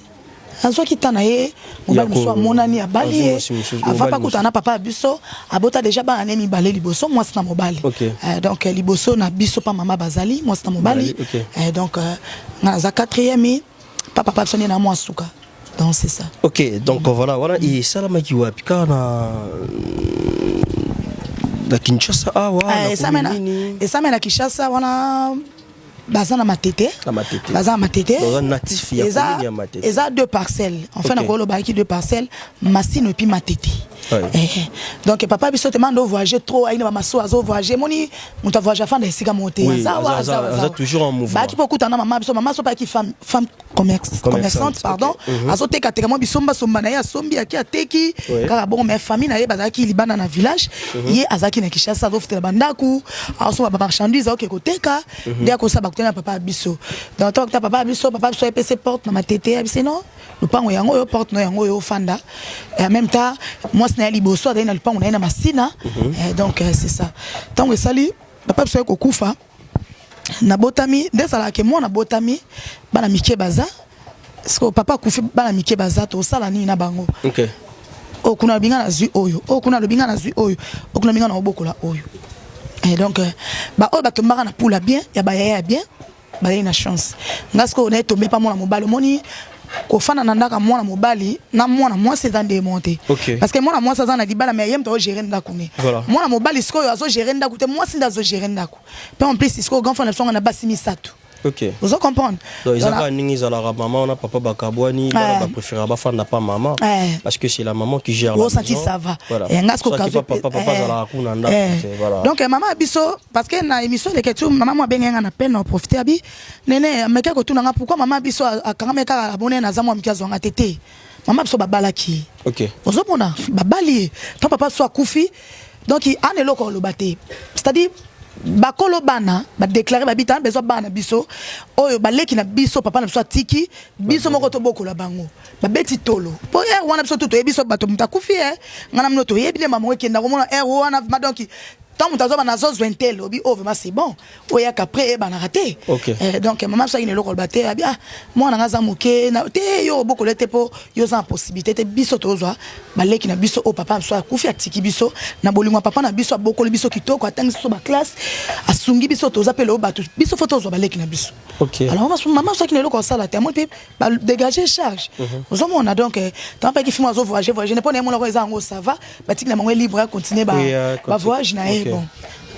Azwaki temps na ye mobali mosusu amonani abali ye. Azwi mwasi mosusu, Avant mobali pa kutana mosusu. na papa biso abota déjà bana ne mibale liboso mwasi na mobali. Ok. Donc liboso na biso pa mama bazali mwasi na mobali. Mobali, ok. Donc nga naza quatrième pa papa biso nde na mwa suka. Donc c'est ça. Ok, donc voilà, voilà et salamaki wapi kaka na Kinshasa awa, na commune nini? Esamena na Kinshasa wana baza na Matete. Na Matete. Baza na Matete. Baza natif ya commune ya Matete. Eza deux parcelles. Enfin, Ok. na kolo ba ki deux parcelles, Masino et puis Matete. Ouais. Donc papa biso te mando voyager trop, aina ba maso azo voyager, moni muta voyager afanda esika monte. Oui, Aza wa, aza, aza wa, aza aza wa. toujours en mouvement. Ba ki pokuta na mama biso, mama so pa ki femme, femme Commerçante, commerçante, pardon. ok. Azo teka teka mo bisomba somba na ye asombi aki ateki. Ouais. Kaka bon mais famille na ye bazalaki libanda na village. Ye azalaki na Kinshasa azo futela bandaku, azo ba marchandise azo koteka. Nde akosa bakutana na papa biso. Donc tant que papa biso, papa biso epese porte na matete ya biso non. Lupango yango yo porte no yango yo fanda. Et en même temps, moi c'est na liboso azali na lupango na ye na Masina. Donc c'est ça. Tango esali papa biso akokufa na botami nde ezalaka ke mwana botami bana mike baza. Parce que papa akufi bana mike baza tosala nini na bango? Ok. Oyo kuna alobi nga nazwi oyo, oyo kuna alobi nga nazwi oyo, oyo kuna alobi nga na obokola oyo. Et donc ba oyo batombaka na poula bien, ya ba yaya ya bien, bazali na chance. Nga sikoyo naye tombe pa mwana mobali, omoni kofanda na ndaka mwana mobali na mwana mwasi eza nde monte. Ok. Parce que mwana mwasi aza na libala mais ye moto azo gérer ndako ne. Voilà. Mwana mobali sikoyo azo gérer ndako te, mwasi nde azo gérer ndako. Pe en plus sikoyo grand frère na biso nga na basi misato. Ok. Vous comprenez? Donc, ils Voilà. ont pas ils ont la maman, on a papa bakabwani, Ouais. ba préfère ba fanda pas maman Ouais. parce que c'est la maman qui gère la Vous sentez maison. ça va. Voilà. Et nga Soit siko qui papa, papa, Eh. zala kuna nda, Eh. c'est, voilà. Donc maman biso parce que na émission les questions maman moi benga na peine na profiter abi nene meka ko tuna nga pourquoi maman biso akanga meka abonné na zamwa mkia zonga tete. Maman biso babalaki. Ok. Ozomona babali tant papa soit kufi donc il a eloko lobaté. C'est-à-dire Bakolo bana badéclarer, babita besoin bana na biso oyo baleki na biso, papa na biso atiki biso moko tobokola bango. Babeti tolo mpo ere wana biso tu toyebi so bato moto akufi e ngai na mino toyebi nde mamango ekenda komona ere wana. Donc tant moto azoba nazozwa intel obi oyo vraiment c'est bon, oyaka après eyebanaka te. Donc mama biso akini eloko oloba te, abi ah, mwana nga aza moke te, yo obokola te mpo yo oza na possibilité te. Biso tozwa baleki na biso oyo papa na biso akufi atiki biso na bolingo ya papa na biso, abokoli biso kitoko, atangisi biso baclasse, asungi biso, toza mpe lelo bato. Biso faut tozwa baleki na biso. Alors mama soki na eloko asala te, amoni mpe badégage charge. Ozomona, donc ntango mpe kifimu azo voyage voyage mpo na ye, monako eza yango, ça va, batiki na bango libre, acontinue bavoyage na ye. Bon,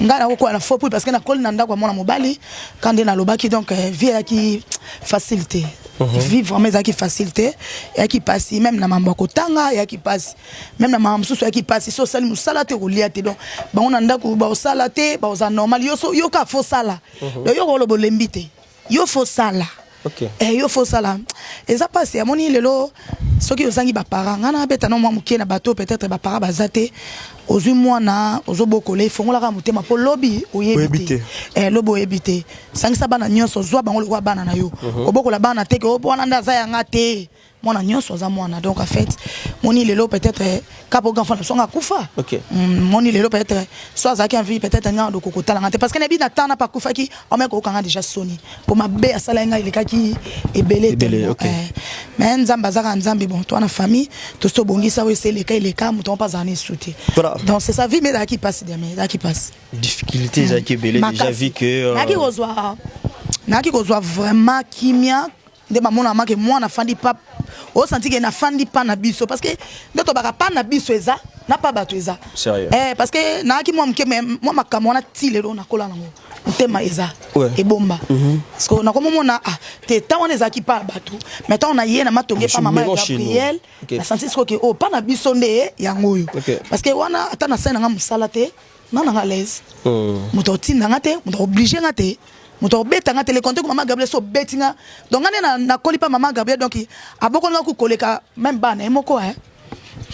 ngai nakokoya na faux parce que nakoli na ndako ya mwana mobali ka nde nalobaki. Donc vie eyaki facile te, vie vraiment ezalaki facile te, eyaki mpasi. Même na mambo ya kotanga eyaki mpasi, même na makambo mosusu eyaki mpasi. So osali mosala te, kolia te. Donc bango na ndako baosala te, baoza normal. Yo so yo kaka faut sala. Donc yo koloba olembi te, yo faut sala. Yo faut sala, eza mpasi. Amoni lelo soki ozangi baparent, ngai nabeta no mwa moke na bato, peut-être baparent baza te, ozwi mwana ozobokola, efongolaka motema mpo lobi oyebi te. Lobi oyebi te. Sangisa bana nyonso, zwa bango lokola bana na yo. Kobokola bana te ke wana nde aza yanga te, mwana nyonso aza mwana. Donc en fait moni lelo peut-être kapo grand frère na biso nga akufa. Moni lelo peut-être so azalaki en vie, peut-être nga ndoko kotala nga te, parce que nayebi na temps na pa akufaki, omeki kokanga déjà soni mpo mabe asala ngai elekaki ebele. Ebele, tellement. Mais Nzambe azaka Nzambe. Bon, to na famille tosi tobongisa oyo ese eleka eleka, moto mpo azala na esu te. Donc c'est sa vie, mais ezalaki mpasi deme, ezalaki mpasi. Difficulté ezalaki ebele déjà. Makasi. Vu que Nayaki kozwa vraiment kimia nde bamona make mwana afandi pa, osanti ke nafandi pa na biso, parce que nde tobaka pa na biso eza na pa bato eza. Sérieux? Parce que nayaki mwa moke, mais mwa makambo wana ti lelo nakola nango, motema eza ebomba, parce que nakomomona ah te, ntango wana ezalaki pa ya bato, mais ntango na ye na matonge pa mama ya mélange chez nous. Gabriel, nasanti sikoyo ke oyo pa na biso nde yango oyo, parce que wana ata nasali nanga mosala te, nga nanga à l'aise. Moto akotinda nga te, moto akooblige nga te, moto akobeta nga te. Le compte mama Gabriel so obeti nga, donc nga nde nakoli mpa mama Gabriel, donc abokoli nga ku koleka même bana ye moko,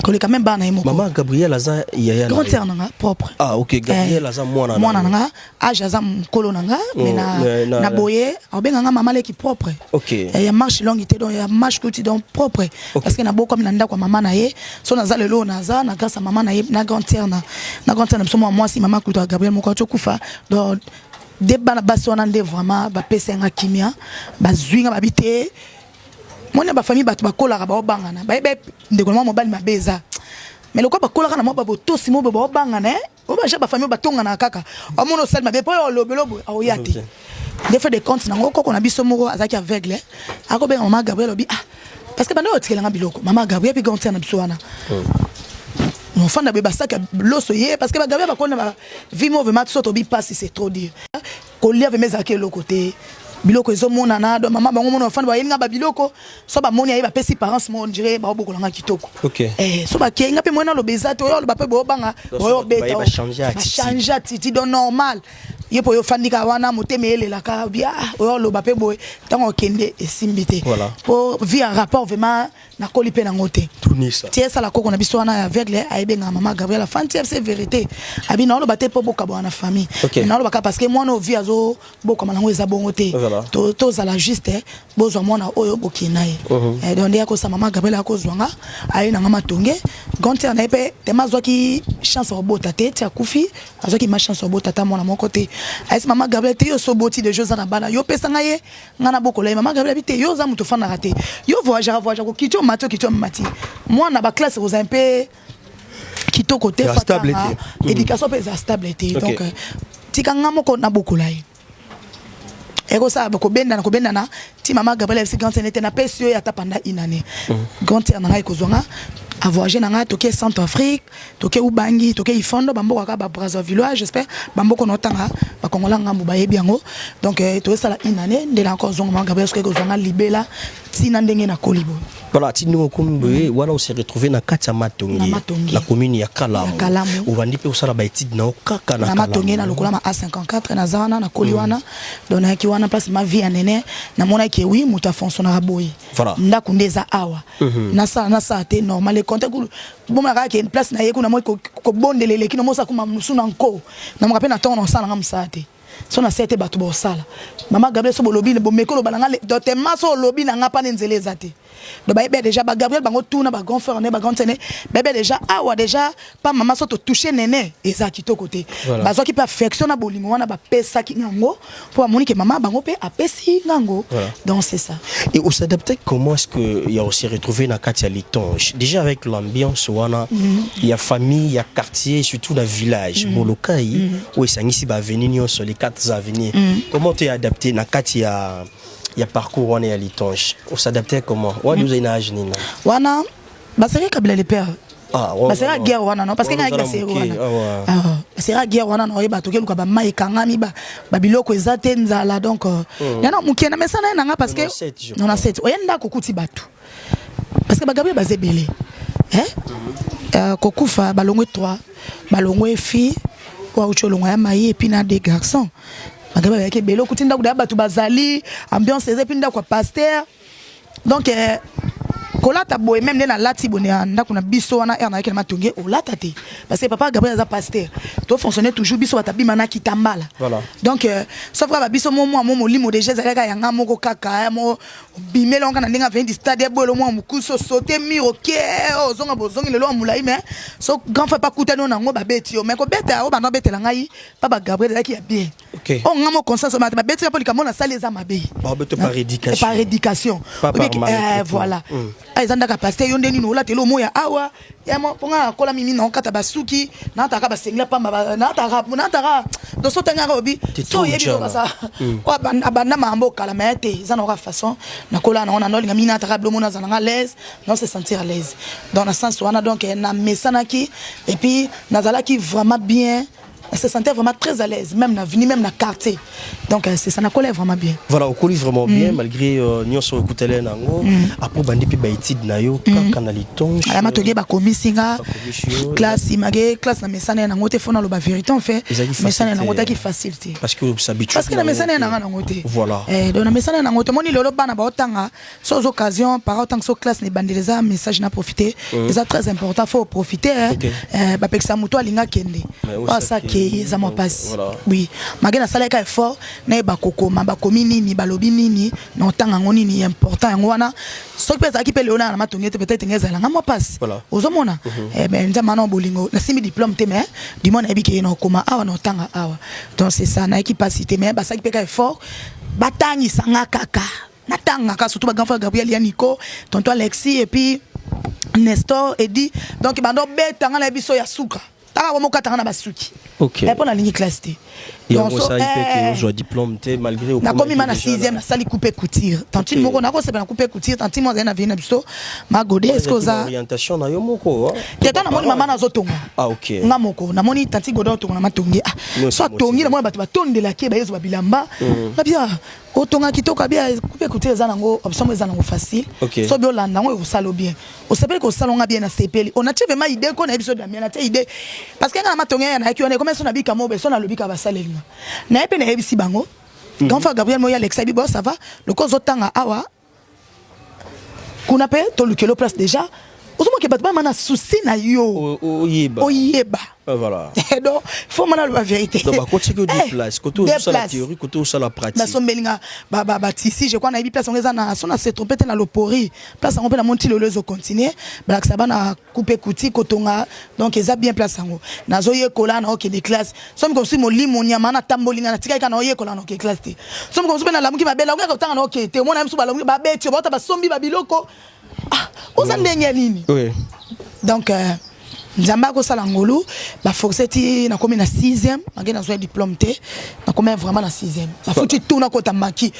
koleka même bana ye moko. Mama Gabriel aza yaya na Grande yo? sœur na nga propre. Ah ok, Gabriel aza mwana na mwana yo. Na nga age aza mokolo na nga, mais na, mais na boye akobenga nga mama leki propre. Ya marche longue te, donc ya marche kuti, donc propre, parce que nabokwami na ndako ya mama na ye. So naza lelo oyo naza na grâce ya mama na ye na grande sœur na grande sœur na biso mwa mwasi, mama kutu ya Gabriel moko ati okufa. Donc nde bana basi wana nde vraiment bapesa nga kimia, bazwi nga babi te. Moni bafamille, bato bakolaka baobangana, bayeba ndeko na mwa mobali mabe eza, mais lokola bakolaka na mwa babotosi mo boye, baobangana oyo baja bafamille batonganaka kaka. Omona osali mabe mpo oyo olobeli boye, aoya te. Nde fait de compte nango, koko na biso moko azalaki aveugle, akobenga mama Gabriel, alobi ah, parce que banda oyo otikelanga biloko, mama Gabriel mpe grande sœur na biso wana ofanda boye, basaki ya loso ye, parce que bagabriel bakoni na bavie mo vraiment so tobi pasi, c'est trop dire. Kolia vraiment ezalaki eloko te, biloko ezomonana. Donc mama bango mona bafanda, bayeli nga babiloko, so bamoni aye, bapesi parence mo, on dirait baobokolanga kitoko. So bakei nga mpe moye naloba eza te, oyo oloba mpe boyobanga, Donc, so baye bachange attitude. Bachange attitude, donc normal ye mpo oyo ofandika wana, motema eyelelaka bia oyo oloba mpe boye, ntango okende esimbi te. Po vie ya rapport vraiment nakoli mpe nango te. Tunisa. Ti esala koko na biso wana ya aveugle ayebengaka mama Gabriel, afandi ti fc vérité, abi naoloba te mpo bokabwana na famille. Naolobaka parce que mwana oyo vie azobokama nango eza bongo te. Tozala juste, bozwa mwana oyo bokende na ye. Donc nde akosa mama Gabriel akozwa nga, aye nanga matonge. Grande sœur na ye mpe tema azwaki chance ya kobota te, ti akufi azwaki ma chance ya kobota ata mwana moko te. Ayesi mama Gabriel te, yo so oboti deja, oza na bana, yo opesa ngai ye, nga na bokola ye. Mama Gabriel abi te, yo oza moto ofandaka te, yo voyageaka voyageaka, okiti omati, okiti omati, mwana baclasse kozala mpe kitoko te. Ya stable fatanga, te. Éducation mpe eza stable te. Donc tika nga moko nabokola ye. Ekosala kobendana kobendana ti mama Gabriel ayebisi grande sœur te, napesi yo ye ata pendant une année. Grande sœur na ngai ekozwa nga, avoyage na ngai, toke Centre Afrique, toke Ubangi, toke Ifondo, bamboka kaka babrazzaville, j'espère bamboka na otanga bakongola ngambu bayebi yango. Donc toyesala une année nde na encore zonga. Mama Gabriel soki ekozwa nga libela. Ntina ndenge nakoli boye. Voilà, ti ndenge okomi boye wana ose retrouver na kati ya Matonge, Na Matonge. na commune ya Kalamu. Ya Kalamu. Ovandi mpe osala ba études na yo kaka na Na Matonge Kalamu. na lokola ma A54 naza wana nakoli wana. Donc nayaki wana place ma vie ya nene namonaki oui moto afonctionnaka boye. Voilà. Ndako nde eza awa. Nasala nasala te normal compte bomona kaka ke place na ye kuna moi kobondela eleki nomosa kuma mosu na nko. Namoka mpe na ntongo na osala nga mosala te. So na sete bato bosala. Mama Gabriel so bolobi bomeko loba na nga donc tema so olobi na nga pana nzela eza te. Donc bayebi déjà ba Gabriel bango tuna ba grand frère ne ba grand sœur ne bayebi déjà awa déjà pa mama so to toucher nene eza kitoko te. Voilà. Bazwaki pe affection na bolingo wana bapesaki ngango po bamoni ke mama bango pe apesi ngango. Voilà. Donc c'est ça. Et on s'adaptait comment est-ce que il y a aussi retrouvé na kati ya Litonge déjà avec l'ambiance wana il y a famille il y a quartier surtout na village Molokai où esangisi ba avenue nyonso les quatre avenues. Comment tu es adapté na kati ya ya parcours wana ya Litonge? On s'adaptait comment? Wana ozali na âge nini? Wana baseri Kabila le père. Ah, ouais, basera ouais, ouais. guerre wana non parce que Wana ngai ozala baseri moke, wana. ah, ouais. Ah, basera guerre wana na oyeba tokeluka ba mai ekangami ba ba biloko eza te nzala donc yana moke na mesana ye nanga parce que 97, je crois. 97 oye ndako okuti bato parce que bagabriel baza ebele hein? Kokufa balongwe 3 balongwe fille oyo auti olongwa ya mai et puis na deux garçons bagabriel bayaki ebele okuti ndako daya bato bazali ambiance eza et puis ndako ya pasteur donc kolata boye même nde nalati boye na ndako na biso wana aire nayaki na Matonge olata te parce que papa Gabriel aza pasteur to fonctionner toujours biso bato abima na kitambala. Voilà. Donc sauf kaka babiso mo mwa mo molimo déjà ezalaki yanga moko kaka ya mo obimeli yango kaka na ndenge aveni du stade eboyelo mwa mokusi osote mur oke ozonga bozongi lelo ya molai mais so grand frère pakutani oyo nango babeti yo mais kobeta oyo banda obetela ngai pa ba Gabriel ezalaki ya bien. Ok. Oyo nga mo conscience bato babeti mpo likambo nasali eza mabe. Babeto par éducation. Par éducation. Pas par Obiki, maltraitement. voilà. Ah, eza ndaka pasteur yo nde nini olatela omoya awa ya mo mpo nga nakola mimi na okata basuki naataka basengela pamba naataka naataka donc so otangaka obi T'es so trop oyebi ujana. kokasa oyo abanda makambo okala ma ye te eza na oka façon nakola nango na nolinga mingi naataka bilo mona azala nga à l'aise non se sentir à l'aise donc na sens wana donc namesanaki et puis nazalaki vraiment bien. On se sentait vraiment très à l'aise, même na avenue, même na quartier. Donc c'est ça, nakola vraiment bien. Voilà, okoli vraiment bien malgré nyonso okutele nango. Après bandi pe ba études na yo kaka na Litonge. Aya Matonge bakomisi nga Bakomisi yo. classe image classe na mesana ya nango te fona loba vérité en fait. Ezalaki facile Mesana ya nango te. taki facile te. Parce que s'habitue. Parce que na mesana ya nanga nango te. Voilà. Eh donc na mesana ya nango te moni lelo bana ba otanga sans occasion par autant que so classe ne bandeleza message na profiter. Eza très important faut profiter hein. Ok. Eh bapekisa moto alinga kende. Mais Oyo asa osaki- ke eza mwa pasi. Voilà. Oui, malgré nasalaki effort nayeba kokoma bakomi nini balobi nini na otanga yango nini important yango wana soki mpe ezalaki mpe lelo na Matonge te peut-être nge ezalanga mwa pasi. Voilà. Ozomona eh ben nzambe wana bolingo nasimbi diplôme te mais du moins nayebi ke na okoma awa na otanga awa donc c'est ça nayaki pasi te mais basalaki mpe ka effort batangisanga kaka natangaka surtout ba grand frère Gabriel ya Nico tonton Alexis et puis Nestor Edi donc bando betanga na biso ya suka tanga bomokatanga na basuki. Ok. Eh, mpo nalingi classe te. Yango Donc, so, osali pe ke eh, ozwa diplôme te malgré nakomi ma na okomaki déjà 6e nasali coupe couture tantine Ok. moko nakosepela na coupe couture tantine moko azali na vie na biso magode est ce que oza orientation na yo moko hein? te ta namoni mama nazotonga. Ah ok. Nga moko namoni tanti Godon otonga na Matonge ah Nyonso so atongi motivé. namoni bato batondelaki ye bayezwa bilamba ngabia otonga kitoko abia coupe couture eza nango option moko eza nango facile. Ok. So bi olanda yango ekosala bien osepeli kosala nga bien nasepeli onatie vraiment idée ko nayebi so Damien natie idée parce que nga na Matonge ya nayaki wana ekomi so nabika mobe so nalobika basaleli nga naye mpe nayebisi bango grand frère Gabriel moya Alex abi bon ça va loko ozotanga awa kuna mpe tolukelo place déjà ozomoke bato bama na souci na yo Oyeba. Oyeba. Ah, voilà. Donc faut mana loba vérité. Donc bakotiki yo deux Eh, places côté deux ozosala places. théorie côté osala pratique. Nasombeli nga batisi je crois nayebi place yango eza na so na se trompe te na lopori place yango mpe na monti lelo ezocontinue balakisa bana coupe kuti kotonga donc eza bien place yango nazoyekola na okende classe so miko mosusu molimo nyama natamboli nga natikali kaka na oyekola na okende classe te so miko mosusu mpe nalamuki mabe lamuki kotanga na okende te omona mosusu balamuki babeti yo bauta basombi babiloko ah oza ndenge ya nini. Oui. Donc nzambe akosala ngolu baforce ti nakomi na 6e mange nazwa diplôme te nakomi vraiment na 6e nafuti tu nakota maki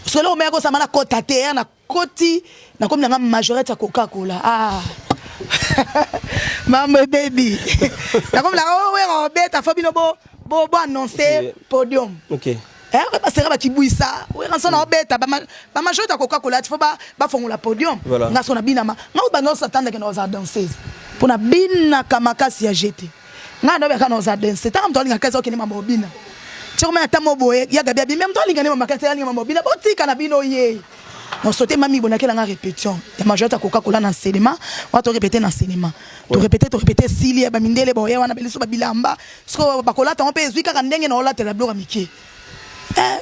solo omeya kosama nakota te ya nakoti nakomi nanga majorette ya coca-cola ah mambo ebebi nakomi nanga owera obeta fo bino bo bo bo annoncer Ok. podium. Ok. Eh, basera bakibwisa Werrason aobeta bamajorité akoka kolati fo bafongola podium. Nga so nabinama, nga oyo banda osatandake na ozala danseuse mpo nabinaka makasi ya jete. Nga nayebaka na ozala danse tanga moto alinga kasi okende mama obina tiokoma ata mo boye ya Gabi abimi, moto alinga nde mama kasi alinga mama obina, botika na bino ye nosote mami bonakela nga répétition ya majorité akoka kola na cinéma wana, torépété na cinéma, torépété, torépété, esili ya bamindele boye wana beliso babilamba siko bakolata ngo mpe ezwi kaka ndenge na olatela biloko ya mike. Eh,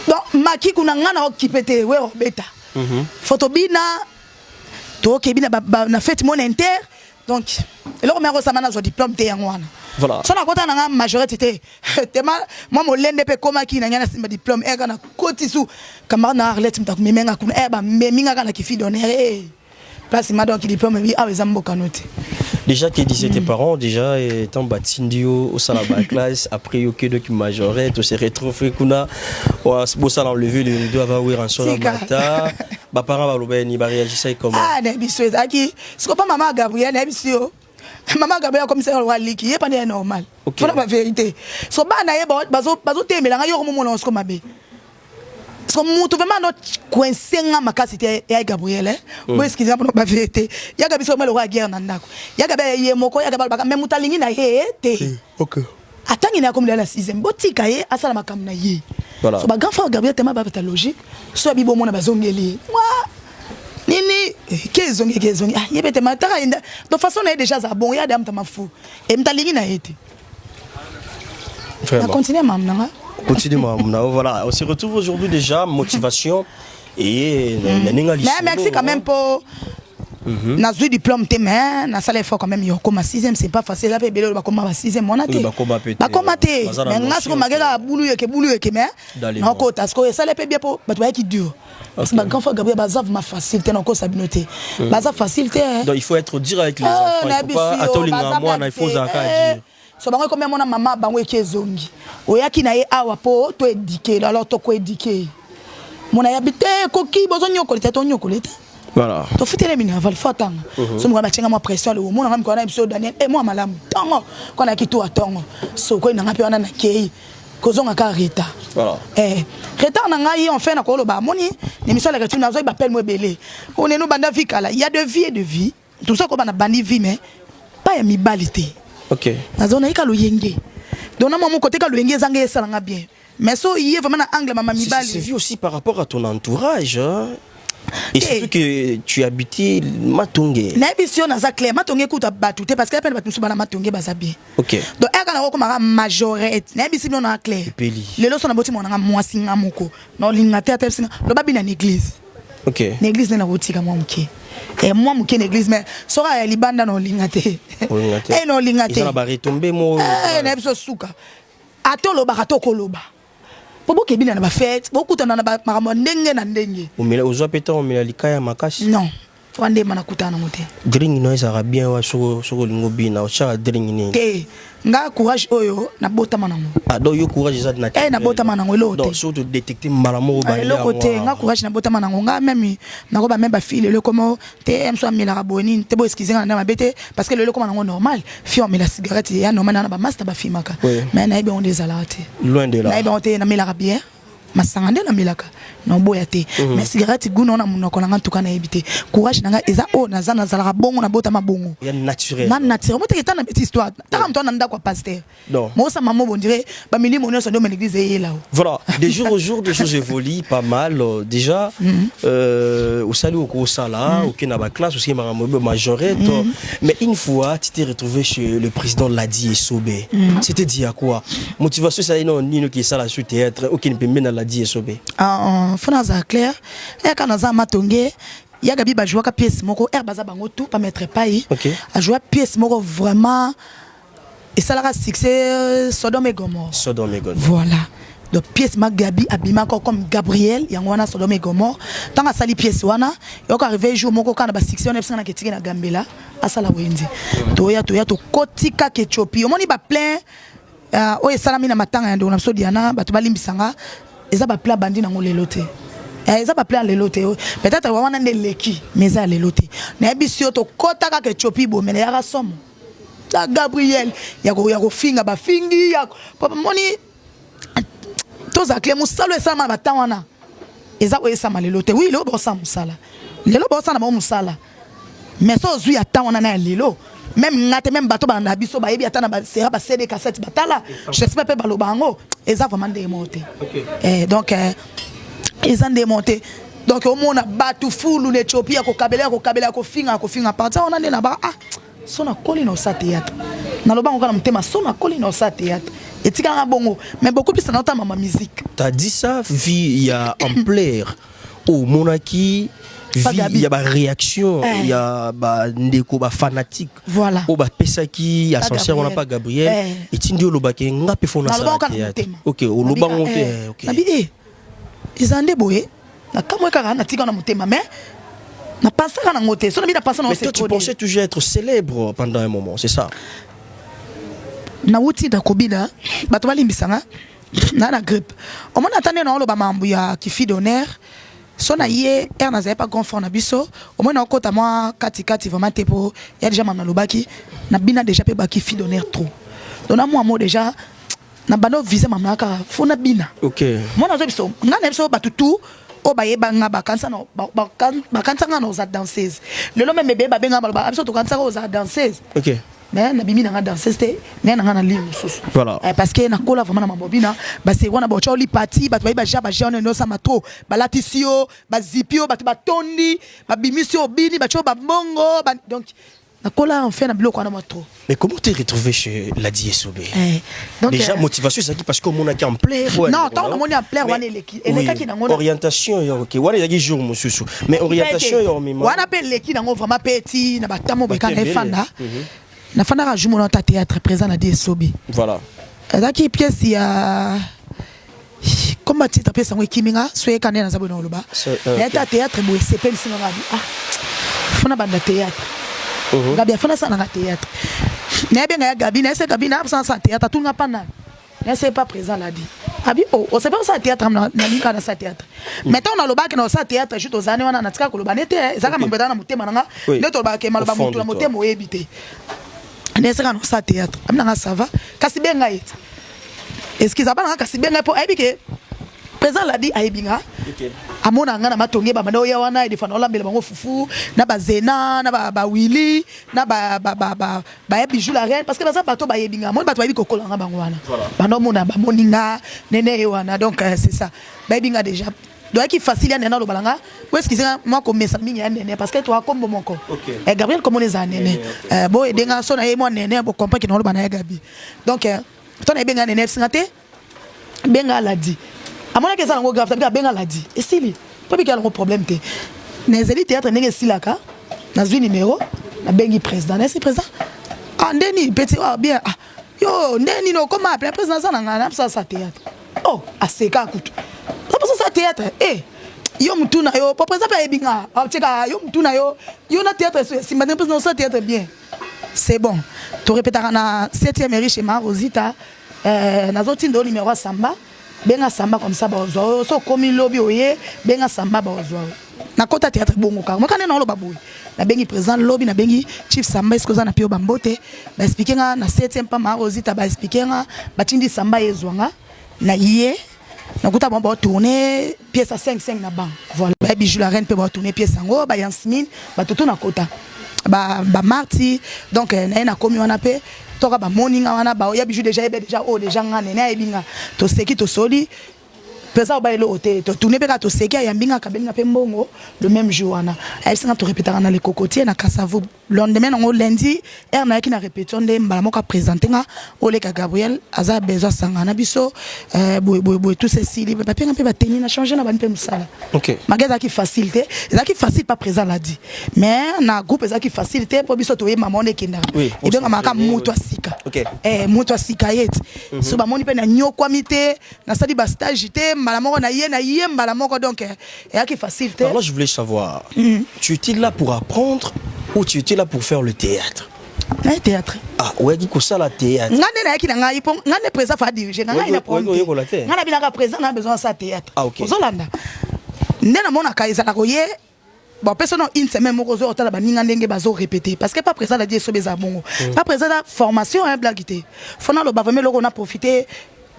donc maki kuna nga na okipe te, we obeta foto bina tokebi na fête mona inter. Donc eloko moko osama nazwa diplôme te, yango wana. So nakota na nga majorité te tema mwa molende mpe ekomaki na ngai nasimba diplôme eka na koti su camarade na Arlette, moto akomemenga kuna e bamemi nga kaka na kifi d'honneur e place ma. Donc diplôme ebi awa eza mbokano te. Déjà, que disaient tes parents déjà étant batindi yo osala ba classe, après yo kedo ki majorette, on se retrouve kuna bosala enlever le rideau avant Werrason Tika. Mata ba parents baloba ni ba réagissait comment? Ah, nayebi so ezalaki siko mpa mama Gabriel, nayebi si yo mama Gabriel akomisa lokola liki ye pande ya normal. Mpona bavérité so bana ye bazotemela ngai yoko momona siko mabe so mutu vraiment no coince nga makasi te ya Gabriel, eh. Bo excuse nga mpona bavérité yaka biso ma lokola guerre na ndako yaka be ye moko yaka balobaka mais mutu alingi na ye te. Atangi na ye akomi na sixième, botika ye asala makambo na ye. So bagrand frère Gabriel tema babeta logique so abi bomona bazongeli ye mwa nini eh, ke ezongi ke ezongi, ah, ye bete mataka ye de façon na ye déjà aza bon ye adamu tama fu e mutu alingi na ye te na continue mamu na nga. Continue maman. Voilà, on se retrouve aujourd'hui déjà motivation et na Mais merci quand même pour nazwi diplôme te, mais nasala effort quand même yo koma sixième, c'est pas facile. Eza mpe ebele oyo bakoma ba sixième wana te. Oui, bakoma pe te. Bakoma te. Baza na Mais nga notion siko makeka bulu yeke bulu yeke mais D'aller nakota sikoyo esala mpe bien mpo bato bayaki dur parce que bagrand frère Gabriel baza vraiment facile te, nakosa bino te, baza facile te, eh. Donc il faut être dur avec les Eh, enfants, il nayebi faut pas si yo, atolinga baza mwana, il faut blague te. zaka Eh, dire. So bango ekomi amona mama bango eki ezongi oyaki na ye awa mpo toéduquer, alors tokoéduquer mona yabi te ekoki bozonyokola te, tonyokola te. Tofutele minerval fo atanga so mokona batienga mwa pression alobo omonanga mikolo na biso Daniel e mwa malamu ntongo ko nayaki tu atongo sokoi nanga mpe wana nakei kozonga kaka retard. Eh, retard na ngai enfin nakoloba amoni na émission ya lecture nazwaki bapele mo ebele oneno banda vie kala ya de vie et de vie tout ça koba na bandi vie mais pas ya mibali te. Nazona ye ka loyenge donc na mwa moko te ka loyenge ezanga esalanga bien mais so ye vraiment na angle mama mibali. C'est vu aussi par rapport à ton entourage, hein. Et surtout que tu habitais Matonge. Nayebi si yo naza clair, Matonge ekuta bato te parce que pene bato mosusu bana Matonge baza bien. Donc eka na kokomaka majorette, nayebi si bino na clair. Epeli. Lelo so naboti mwana nga mwasi nga moko naolinga te ata bisinga loba bina na église. Na église nde nakotika mwa moke. Eh, mwa moke na église mais soki aya libanda na olinga te. Olinga te. Eh, na olinga te. Eza na ba retombées mo. Eh, nayebi so suka ata olobaka to okoloba po bokebina na bafete bokutana na makambo ya ndenge na ndenge. Omela ozwa pe ntango omela likaya makasi. Non, wana nde nakutana nango te. Drink no ezalaka bien wa soko soko olingi obina otyaka drink nini? Te, nga courage oyo nabotama nango. Ah, donc yo courage eza na Eh, nabotama nango, eloko te. Donc soki todétecte mbala moko Ah, bandi eloko te. yango. Nga courage nabotama nango, nga même nakoba même bafille lelo ekoma te moso amelaka boye nini te, bo excuse nga na nde mabe te parce que lelo ekoma nango normal fille amela cigarette ya normal na bamaster bafimaka. Mais nayebi yango nde ezalaka te. Loin de là. Nayebi yango te, namelaka bien masanga nde namelaka naoboya te mais cigarette guna na monoko na nga ntuka nayebi te. Courage na nga eza oyo naza nazalaka bongo, nabotama bongo. Ya naturel. Na naturel moteke ta na petite histoire taka moto wana na ndako ya pasteur. Non. Mosama mo bondire bamilimo nyonso nde omela église eyela o. Voilà, de jour au jour, des choses évoluent pas mal. Déjà, osali okosala, ok, na ba classe, aussi ma majorette. Mais une fois, tu t'es retrouvé chez le président Ladi Esobe. C'était dit à quoi? Motivation, ça non, ni qui ça la sur théâtre, ok, ne peut même Ladi Esobe. Ah, fo nazala clair eyaka naza Matonge yaka bi bajouaka pièce moko ere baza bango tout pa maître pai. Ajoua pièce moko vraiment esalaka succès, Sodome et Gomorre. Sodome et Gomorre. Voilà, donc pièce ma Gabi abimaka comme Gabriel yango wana Sodome et Gomorre. Ntango asali pièce wana yoko arrivé jour moko kaka na basuccès wana ebisanga na ketiki na Gambela asala wenze toya toya tokoti kaka Ethiopie omoni baplein oyo esalami na matanga ya ndeko na biso Diana. Bato balimbisanga, eza baplein bandi nango lelo te. Eh, eza baplein lelo te, peut-être wana nde eleki mais eza ya lelo te. Nayebi si yo tokɔta kaka Ethiopie bomela yaka somo na Gabriel ya kofinga bafingi ya moni. Tozala clair, mosala esalama na batemps wana eza oyo esama lelo te. Oui, lelo baosala mosala, lelo baosala na bango mosala, mais so ozwi ya temps wana na ya lelo, même nga te, même bato balanda biso bayebi, ata na basera ba CD cassette batala, j'espère mpe baloba yango, eza vraiment ndenge moko te. Eh, donc eza ndenge moko te. Donc omona bato fulu na Éthiopie ya kokabela, ya kokabela, ya kofinga, ya kofinga. Partir wana nde na ba ah, so nakoli na osala théâtre, naloba yango kaka na motema, so nakoli na osala théâtre, etikalanga bongo. Mais beaucoup plus na otama ma musique. T'as dit ça, vie ya ampleur omonaki, vie ya baréaction ya bandeko, bafanatique oyo bapesaki ascenseur wana pa Gabriel, etindi olobaki nga mpe fo nasala théâtre. Ok, olobango te. Ok, nabi e eza nde boye, nakamwe kaka, natika na motema, mais napensaka nango te. So nabi napensa nango. Mais toi, tu pensais toujours être célèbre pendant un moment, c'est ça? Nawuti na kobina, bato balimbisanga na grippe. Omoni, ata nde naoloba mambo ya kifi d'honneur, so na ye ere nazali pa grand frère na biso, omoni, naokota mwa katikati vraiment te, mpo ya déjà mama nalobaki nabina déjà mpe bakifi d'honneur trop. Donc na mwa mo déjà na bando vise mama kaka fo nabina. Mwana azo biso, ngai na biso bato tu oyo bayeba nga, bakanisa nga na oza danseuse. Lelo même ebeye babenga, baloba biso tokanisaka oza danseuse. Mais nabimi nanga danseuse te, ngai nanga na ligne mosusu. Parce que nakola vraiment na mabobina base wana, baotya olipati, bato bayi baja baja wana nyonso trop, balatisi yo bazipi yo, bato batondi, babimisi yo, obini, batya yo bambongo. Donc nakola enfin na biloko wana mwa trop. Mais comment t'es retrouvé chez Ladi Esobe? Eh, donc, déjà, motivation ezalaki parce que omonaki ampleur? Non, ntango namoni ampleur wana, eleki, elekaki nango. Orientation yo, ok, wana ezalaki jour mosusu, mais orientation yo omema? Wana mpe eleki nango vraiment mpe ti na batamo boyeka na efanda. Nafandaka jour mona ta théâtre présent na di Esobe. Ezalaki pièce ya comme titre pièce yango ekimi nga, so eyeka nde naza boye na koloba. Nayata théâtre boye, esepelisi nga, ngabi ah, fona banda théâtre. Gabi afana asala nanga théâtre, nayebenga ya Gabi, nayese Gabi nayabosana asala théâtre, atunga mpa nani, nayese pas présent ladi abi o osepe osala théâtre, nalinga nasala théâtre. Mais ntango nalobaki na osala théâtre, juste ozalani wana, natika koloba nde te, ezalaka mambo ezala na motema nanga. Nde tolobaka maloba motu na motema oyebi te. Nde esaka na osala théâtre, abi nanga ça va, kasi benga ye te, excuse aba nanga, kasi benga ye mpo ayebi ke président Ladi ayebi nga, amona nga na matonge, babanda oya wana edefa na olambela bango fufu na bazena na bawili na baya Bijou la reine, parce que baza bato bayebi nga, moni bato bayebi kokola nga bango wana, banda omona bamoni nga nene ye wana. Donc c'est ça, bayebi nga déjà, donc ayaki facile ya nene aloba na nga po excuse nga mwa komesa mingi ya nene, parce que toa kombo moko. Gabriel komona eza nene, bo edenga so na ye mwa nene, bocomprendre ke na oloba na ye Gabi. Donc to na yebenga nene, esinga te, benga Aladi, amonaki eza nango grave, tabika benga Aladi, esili mpo bika yango problème te. Na ezali théâtre ndenge esilaka, nazwi numéro, nabengi président, nayesi président ah ndeni petit, ah bien, ah yo nde nini okoma apele président, aza na ngai na sa théâtre. Oh, aseka kutu, sa théâtre eh yo mutu na yo po président mpe ayebi nga, atika yo mutu na yo, yo na théâtre esimba te. Président osa théâtre bien, c'est bon, torepetaka na 7e riche ma Rosita, nazotinda yo numéro ya Samba, benga Samba comme ça bazwa oyo. So okomi lobi oye, benga Samba bazwa oyo. Nakota théâtre bongo kaka moka nde naoloba boye, nabengi président lobi, nabengi chief Samba, eske oza na mpe yo bambote, baexpliquer nga na 7e pa ma Rosita, baexpliquer nga, batindi Samba ezwa nga na ye, nakuta bango baotourne pièce ya 5 5 na bango. Voilà, baya Bijou la reine mpe baotourne pièce yango, bayansmine, bato to nakota bamarti. Donc naye nakomi wana mpe toka bamoni nga wana, baoya Bijou déjà, yebe déjà oyo déjà nga nene ayebi nga, toseki, tosoli mpenza, oba eloko te, totourne mpe kaka, toseki, ayambi nga, akabeli nga mpe mbongo le même jour wana, ayebisi nga torepetaka na le cocotier na Kasavu. Lendemain nango lundi heure nayaki na répétition, nde mbala moko aprésente nga, oleka Gabriel aza besoin asanga na biso, boye boye boye, tout esili, bapenga mpe bateni na change na bani mpe mosala. Mage ezalaki facile te, ezalaki facile pas présent ladi, mais na groupe ezalaki facile te, mpo biso toyeba mona ekendaka, ebengamaka moto asika, moto asika ye ti so bamoni mpe nanyokwami te, nasali bastage te, mbala moko na ye na ye mbala moko, donc eyaki facile te. Alors je voulais savoir, tu étais là pour apprendre ou tu étais là pour faire le théâtre? Na théâtre. Ah, oyaki kosala théâtre? Nga nde nayaki na ngai mpo nga nde président fa dirige nga, ngai na oyekola te. Nga nabinaka président na besoin sa théâtre. Ah, ok. Ozolanda nde namonaka ezalaka oye bon, mpe sono une semaine moko ozo otala baninga ndenge bazo répéter, parce que pas président ladi esobe eza bongo, pas président na formation un blague te, fo naloba vraiment eloko na profiter.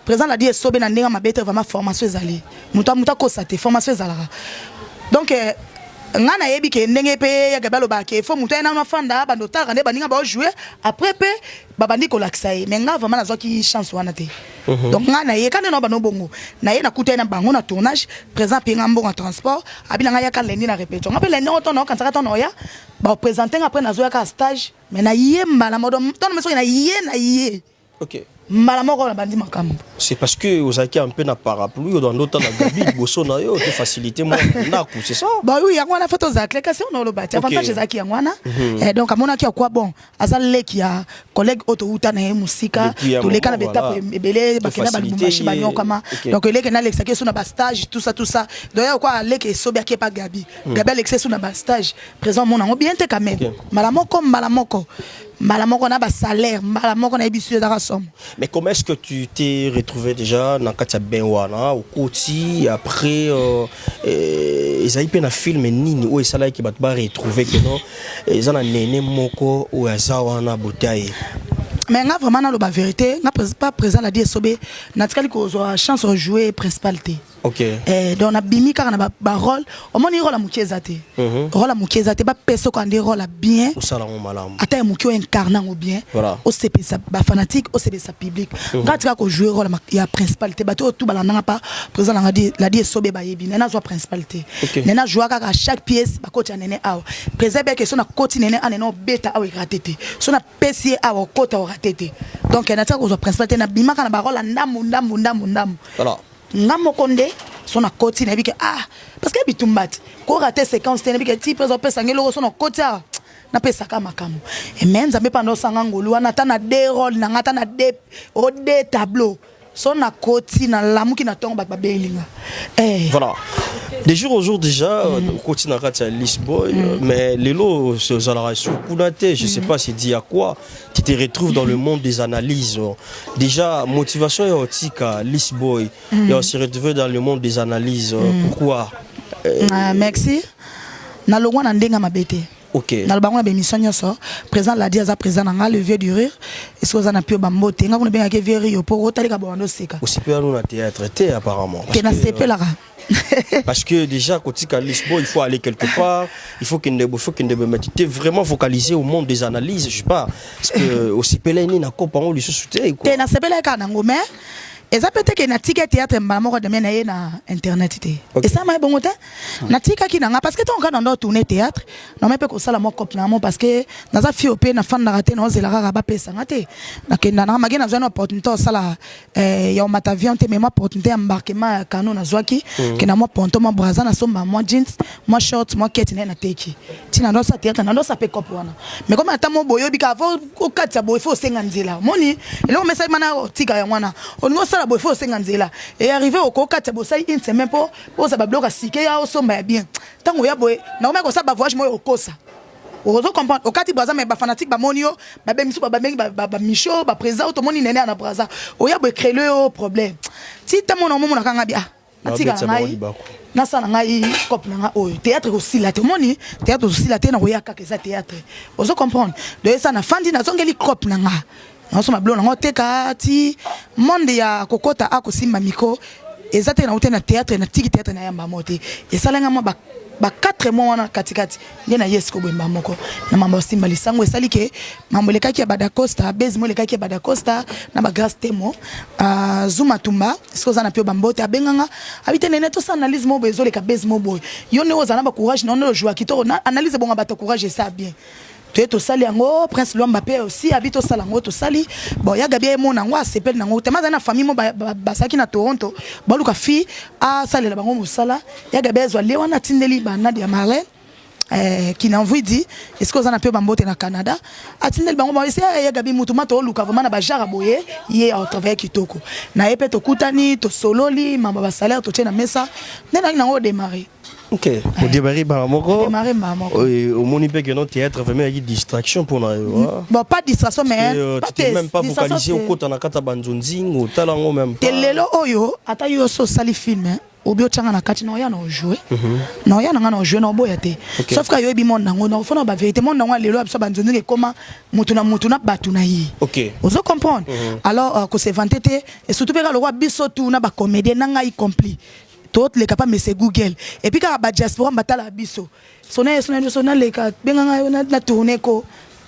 Président ladi esobe na ndenge mabe te, vraiment formation ezali. Moto moto akosa te, formation ezalaka. Donc eh, nga nayebi ke ndenge mpe ya Gabi alobaka ke fo moto aye nano afanda bando otalaka nde baninga baojoue, après mpe babandi kolakisa ye. Mais nga vraiment nazwaki chance wana te. Donc nga na ye ka nde na bano bongo na ye, nakuta ye na bango na tournage. Président ape nga mbongo ya transport, abi na nga yaka lundi na répétition. Nga mpe lundi ngo ntono okanisaka ntono oya baoprésente nga, après nazoyaka stage. Mais na ye mbala moko ntono soki na ye na ye mbala moko na bandi makambo. C'est parce que ozalaki un peu na parapluie, odanda otala Gabi liboso na yo te, facilité mwa ndako, c'est ça? Bah oui, yango wana fo tozala clair. Kasi ono oloba ti avantage ezalaki yango wana. Donc amonaki akwa bon, aza leki ya collègue oyo touta na ye mosika, toleka na baétape ebele, bakenda balubumbashi, banyokama. Donc eleki nalekisaki eso na bastage, tout ça, tout ça. Donc ya kwa aleki esobi aki epa Gabi, Gabi alekisi eso na bastage. Présent omona yango bien te quand même. Mbala moko, mbala moko, mbala moko na basalaire, mbala moko nayebi so ezaka somo. Mais comment est-ce que tu t'es retrouvé déjà na kati ya ben wana okoti après ezali mpe na film nini oyo esalaki bato baretrouve ke non, eza na nene moko oyo aza wana botia ye? Mais nga vraiment naloba vérité, nga pas présent ladi esobe, natikali kozwa chance rejouer principal te. Donc nabimi kaka na barôle. Omoni, rôle ya moke eza te, rôle ya moke eza te. Bapesa okoka nde rôle ya bien. Osala yango malamu. Ata ya moke, oincarne yango bien, osepelisa bafanatique, osepelisa public. Nga tika kojouer rôle ya principal te. Bato oyo tu balandanga pa président nanga ladi esobe bayebi nene azwa principal te. Nene azwa kaka chaque pièce bakoti ya nene awa. Président ebeke so nakoti nene a nene obeta awa eraté te, so napesi ye awa okota oraté te. Donc natika kozwa principal te, nabimaka na barôle ya ndambu ndambu ndambu ndambu. Nga moko nde so nakoti, nayebi ke ah, parce que bitumba te, korater séquence te. Nayebi ke ti mpe ezopesanga eloko so nakoti awa, napesaka makambo eme. Nzambe mpa ndosanga ngolu wana, ata na de rôle na nga, ata na de o de tableau, so nakoti, nalamuki na ntongo, bato babelinga eh. Voilà, de jour au jour déjà okoti na kati ya Lisboy, mais lelo ozalaka sur kuna te. Je sais pas c'est dit à quoi tu te retrouves dans le monde des analyses. Déjà motivation ya otika Lisboy ya se retrouver dans le monde des analyses, pourquoi? Ah, merci. Nalongwa na ndenge ya mabe te. Naloba yango na bémission nyonso. Président ladi aza président na nga, le vieux du rire. Esoki oza na pio bambote, nga kuna ebengaki vieux rio mpo otalika bawanda oseka. Osepela no na théâtre te apparemment. Te, nasepelaka. Parce que déjà kotika Lisboy, il faut aller quelque part, il faut qu'il il faut qu'il mais tu t'es vraiment focalisé au monde des analyses. Je sais pas, parce que osepela nini na kopa ngo lisusu te quoi? Te, nasepelaki kaka nango, mais eza mpe te ke natika théâtre mbala moko damien na ye na internet te. Esalama ye bongo te. Natikaki na nga parce que ntongo kaka na ndo tourner théâtre, nome mpe kosala mwa cope na mo, parce que naza fio mpe nafandaka te, naozela kaka bapesanga te. Nakenda nanga mage, nazwa na opportunité osala ya omata avion te, mais mwa opportunité ya embarquement ya kano nazwaki. Ke na mwa ponto, mwa braza, nasomba mwa jeans, mwa short, mwa keti na ye, nateki ntina ndosa théâtre, na ndosa mpe cope wana. Mais comme ata mo boye oyebi kaka fo okatisa boye, fo osenga nzela. Omoni eloko mesali mana otika yango wana, olingi osala boye, fo osenga nzela. E arrivé okokatisa boye, osali une semaine mpo ozala babiloko ya sike ya osomba ya bien. Ntango oya boye, nakomaki kosala bavoyage moyo okosa, ozo comprendre. Okati Braza, mais bafanatique bamoni yo, babengi biso, babengi bamicho, baprésident oyo tomoni nene ya na Braza. Oya boye, créele yo problème ti ntango omomonaka nga bi ah, natika na ngai, nasala ngai cope na nga oyo. Théâtre ekosila te, omoni, théâtre ekosila te, nakoya kaka eza théâtre, ozo comprendre. Donc esa nafandi, nazongeli cope na nga, nazosoma biloko nango, teka ti monde ya kokota akosimba micro eza te. Nauti na théâtre, natiki théâtre, nayamba mo te. Esalenga mwa ba 4 mois wana katikati nde na ye siko boyemba moko na mambo osimba lisango. Esali ke mambo elekaki ya Badacosta base mo elekaki ya Badacosta na bagrâce temo, Zuma Tumba. Soki oza na pio bambote, abenganga abi te nene tosala analyse mo boye, ezoleka base mo boye. Yo nde ozala na bacourage na yo, nde ojouer kitoko na analyse ebonga bato courage, esa bien. Toye tosali yango. Prince Lwamba mpe aussi abi tosala yango, tosali. Bon, ya Gabi ayemona yango, asepeli nango tema. Azali na famille mo bazalaki na Toronto, baluka fille asalela bango mosala. Ya Gabi azwa lie wana, atindeli banadi ya Marlène Kinamvwidi. Est-ce que oza na mpe bambote na Canada? Atindeli bango ese ya Gabi mutu ma tooluka vraiment na bajara boye, ye aotravaille kitoko na ye mpe. Tokutani, tosololi mambo ya basalaire, totie na mesa nde naki nango odémarre. Ok, odémarre mbala moko. Démarre mbala moko. Omoni mpe ke non, théâtre vraiment eyaki distraction mpona yo? Bon, pas distraction, mais pas tu même pas focalisé, okota na kati ya banzonzingo, otala yango même. Te, lelo oyo ata yo so osali film. Obi otyanga na kati na oya na ojoue na oya na nga na ojoue na oboya te. Sauf que ayoyebi monde nango na ofona ba vérité monde nango ya lelo ya biso banzonzinga ekoma motu na motu na bato na ye. Ozo comprendre? Alors ko se vanter te et surtout mpe kaka lokwa biso tu na ba comédien na ngai compli toleka pa mese Google et puis kaka ba diaspora batalaka biso sona ye sona biso naleka benga ngai na tourne ko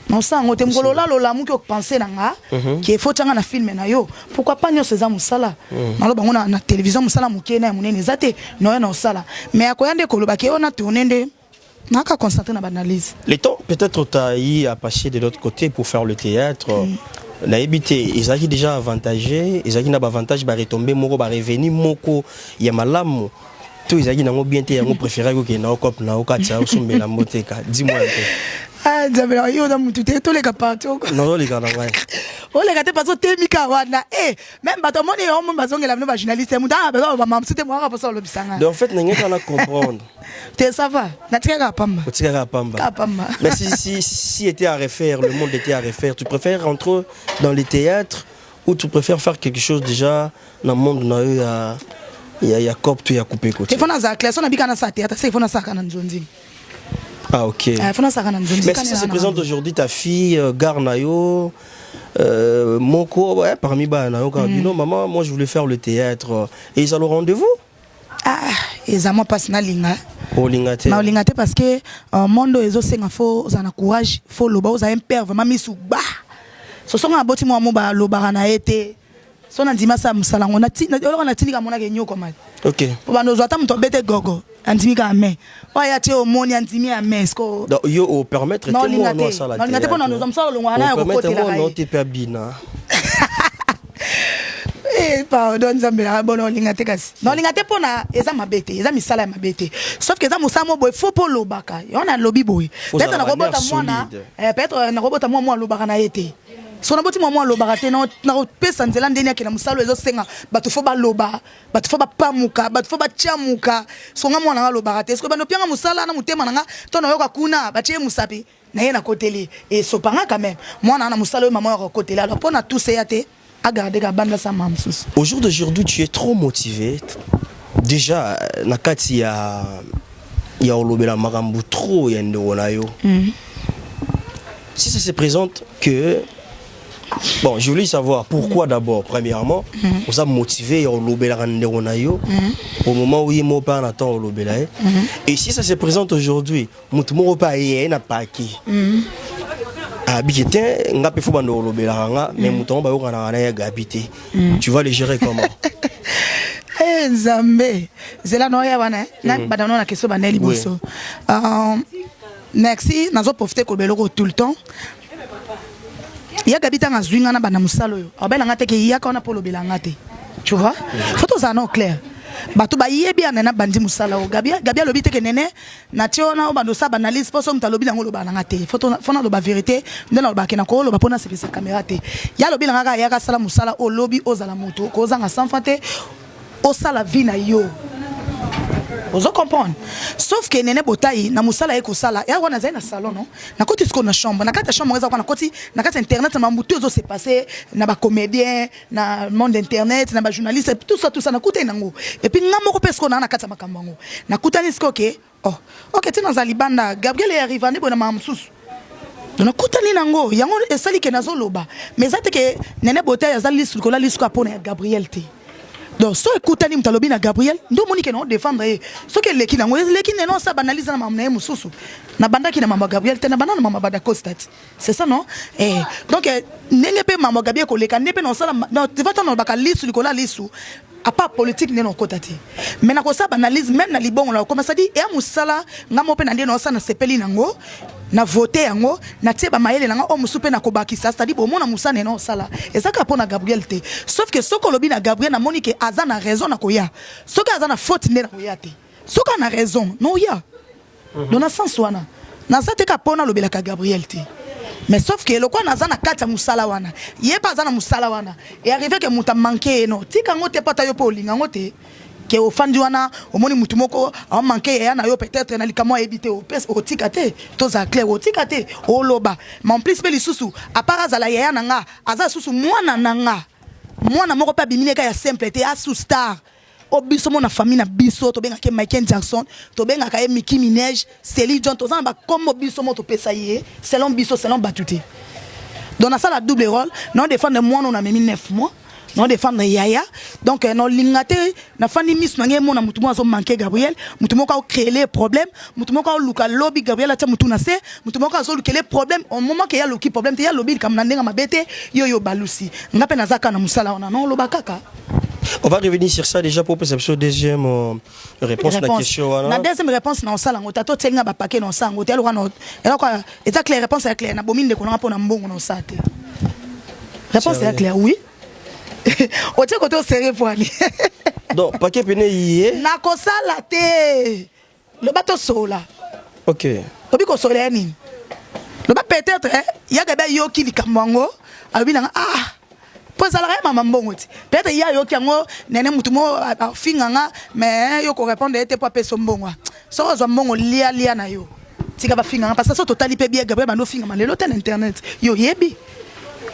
naosala yango te mokolo olala olamuki opense na nga ke faut tyanga na film na yo, pourquoi pas? Nyonso eza mosala. Naloba yango na télévision, mosala moke na ya monene eza te. Naoya na osala, mais akoya nde koloba ke oyo na tourne nde naka concentré na baanalyse. Le temps peut-être t'as eu à passer de l'autre côté pour faire le théâtre, nayebi te ezalaki déjà avantagé, ezalaki na baavantage, baretombées moko, barevenu moko ya malamu to ezalaki nango bien te, yango préféraki okende na ocope na okatisa osombela mboteka? Dis-moi un peu. Ah, Nzambe na yo, na mutu te, toleka parti oko. Nazoleka na ngai. Oleka te parce otemi ka wana e même bato omoni yo omoni bazongela bino bajournaliste, moto aa baza bamama mosusu te, mwaka mposa olobisanga. Donc en fait ndenge kaka na comprendre. Te, ça va, natikaka pamba. Otikaka pamba. Kaka pamba. Mais si était à refaire, le monde était à refaire, tu préfères rentrer dans le théâtre ou tu préfères faire quelque chose déjà dans le monde na yo ya cop to ya couper côté? Te, faut nazala clair, so nabika nasala théâtre se, faut nasalaka na nzonzi. Ah ok. Eh, faut nasalaka na nzonzi. Mais si ça se présente aujourd'hui, ta fille, gar na yo, moko, ouais, parmi bana na yo, quand dit non maman, moi je voulais faire le théâtre, et ils ont le rendez-vous. Ah, eza mwa mpasi, nalinga. Olinga te. Na olinga te parce que monde oyo ezosenga faut ozala na courage, faut loba, ozala un père vraiment misu gba. Sosonga aboti mwa mo balobaka na ye te, so na ndima asala mosala yango oloko natindika monaka enyokoma. Po bando ozwa ata moto abete gogo, andimi kaka me oyo aya tie, omoni andimi ya me siko. Donc yo opermettre te Naolinga mwana te. asala? Naolinga te mpo na nozwa mosala olongwaka na ya kokotelaka mwana ye. Te mpe abina. Eh, pardon, Nzambe na bona, olinga te kasi naolinga te mpona eza mabe te, eza misala ya mabe te, sauf que eza mosala mo boye faut mpo olobaka yo nalobi boye. Faut Peut-être ozala nakobota ba nerf mwana solide. Peut-être nakobota mwa mwa alobaka na ye te. So naboti mwa mwa alobaka te, nakopesa nzela ndeni akenda mosala oyo ezosenga bato faut baloba, bato faut bapamuka, bato faut batiamuka. So nga mwana nga alobaka te, soki bando opianga mosala na motema na nga to nayoka kuna batie ye mosapi na ye nakoteli, esopanga quand même mwana na mosala oyo mama oyo akokoteli. Alors mpo na tous eya te agarde ka banda sa mama mosusu. Au jour d'aujourd'hui, tu es trop motivé. Déjà, na kati ya olobela makambo trop ya ndeko na yo. Si ça se présente que bon, je voulais savoir pourquoi d'abord, premièrement, on a motivé ya olobela ndeko na yo au moment où il m'a pas en attend olobela ye. Et si ça se présente aujourd'hui, mutu moko pa ye na paki. Abiki te nga pe faut bando olobelaka nga, mais mutu yango bayokanaka na ye Gabi te. Tu vas le gérer comment? Eh, Nzambe, zela na oya wana eh. Na banda na question banda liboso. Merci, nazoprofite koloba eloko tout le temps ya Gabi. Ntango azwi nga na banda mosala oyo, abelanga te ke yaka wana mpo olobela nga te. Tu vois, faut tozala nao clair, bato bayebi ya nene abandi mosala oyo. Gabi, Gabi alobi te ke nene natie wana oyo bando osala baanalyse mpo so moto alobi nango olobaka nanga te. Faut naloba vérité nde nalobaka ke nakoloba mpo nasepesa caméra te. Ya alobi nanga kaka yaka asala mosala oyo, olobi ozala moto kozanga 100 francs te, osala vie na yo, ozo comprendre? Sauf que nene botai na mosala ye kosala ya wana, azali na salon no, nakoti sikoyo na chambre, na kati ya chambre eza wana, nakoti na kati ya internet na mamutu ezo se passe na bacomédien na monde internet na bajournaliste, tout ça, tout ça, nakutani nango. Et puis nga moko mpe sikoyo naa na kati ya makambo yango, nakutani sikoyo ke oh ok, ti naza libanda, Gabriel arrive nde boye na makambo mosusu. Donc nakutani nango, yango esali ke nazoloba, mais eza te ke nene botai aza lisu likolo ya lisu kaka mpona ya Gabriel te. Donc so ekutani moto alobi na Gabriel nde omoni ke na odefendre ye, soki eleki nango eleki, nene osala baanalyse na makambo na ye mosusu. Nabandaki na mama Gabriel te, nabanda na mama Badacosta ti, c'est ça non? Eh, donc ndenge mpe mama Gabi ekoleka nde mpe naosala tiva ntango nalobaka lisu likolo ya lisu, à part politique nde nakota te, mais nakosala baanalyse même na libongo na kokoma, c'est-à-dire eya mosala nga mo mpe na nde naosala, nasepeli nango, na vote yango, natie bamayele na nga oyo mosusu mpe nakobakisa, c'est-à-dire bomona mosala nene osala eza kaka mpo na Gabriel te. Sauf que soki olobi na Gabriel, namoni ke aza na raison, na koya. Soki aza na faute nde nakoya te. Soki aza na raison, noya. Donc na sens wana naza te kaka mpo nalobelaka Gabriel te, mais sauf que lokola naza na kati ya mosala wana, ye mpe aza na mosala wana, e arrive ke moto amanke ye no tika yango te, mpo ata yo mpe olinga yango te ke ofandi wana, omoni mutu moko amanke yaya na yo peut-être na likambo ayebi te, otika te. Tozala clair, otika te, oloba. Mais en plus mpe lisusu, à part azala yaya na nga, aza lisusu mwana na nga, mwana moko mpe abimi neka ya simple te, asu star. Oyo biso mona famille na biso tobengaka ye Michael Jackson, tobengaka ye Nicki Minaj, Celine Dion, toza na bakombo biso mo topesa ye selon biso, selon bato te. Donc nasala double rôle, na défendre mwana oyo namemi 9 mois, na défendre yaya. Donc naolinga te nafandi miso na ngai emona motu moko azomanke Gabriel, motu moko acréele problème, motu moko aoluka lobi Gabriel atia motu na se, motu moko azolukele problème au moment ke ye aluki problème te, ye alobi likambo na ndenge mabe te, yo yo balusi nga mpe naza kaka na mosala wana, naoloba kaka. On va revenir sur ça déjà pour passer sur deuxième réponse na question wana. Na deuxième réponse na osala yango, tata otieli nga bapake na osala yango te. Eloko eloko eza clair, réponse ya clair. Nabomi ndeko nanga mpo na mbongo na osala te. Réponse ya clair, oui. Otie kote osere poani. Donc paquet pene ye. Nakosala te, loba tosola. Obi kosola ya nini? Loba peut-être yaka be ayoki likambo yango, alobi nanga ah, mpo ezalaka ye mama mbongo ti. Peut-être ye ayoki yango, nene mutu mo afinga nga, mais yo korépondre ye te mpo apesa mbongo. Soki ozwa mbongo, lia lia na yo, tika bafinga nga. Parce que so totali mpe bien, Gabriel bando ofingama lelo te na internet. Yo oyebi,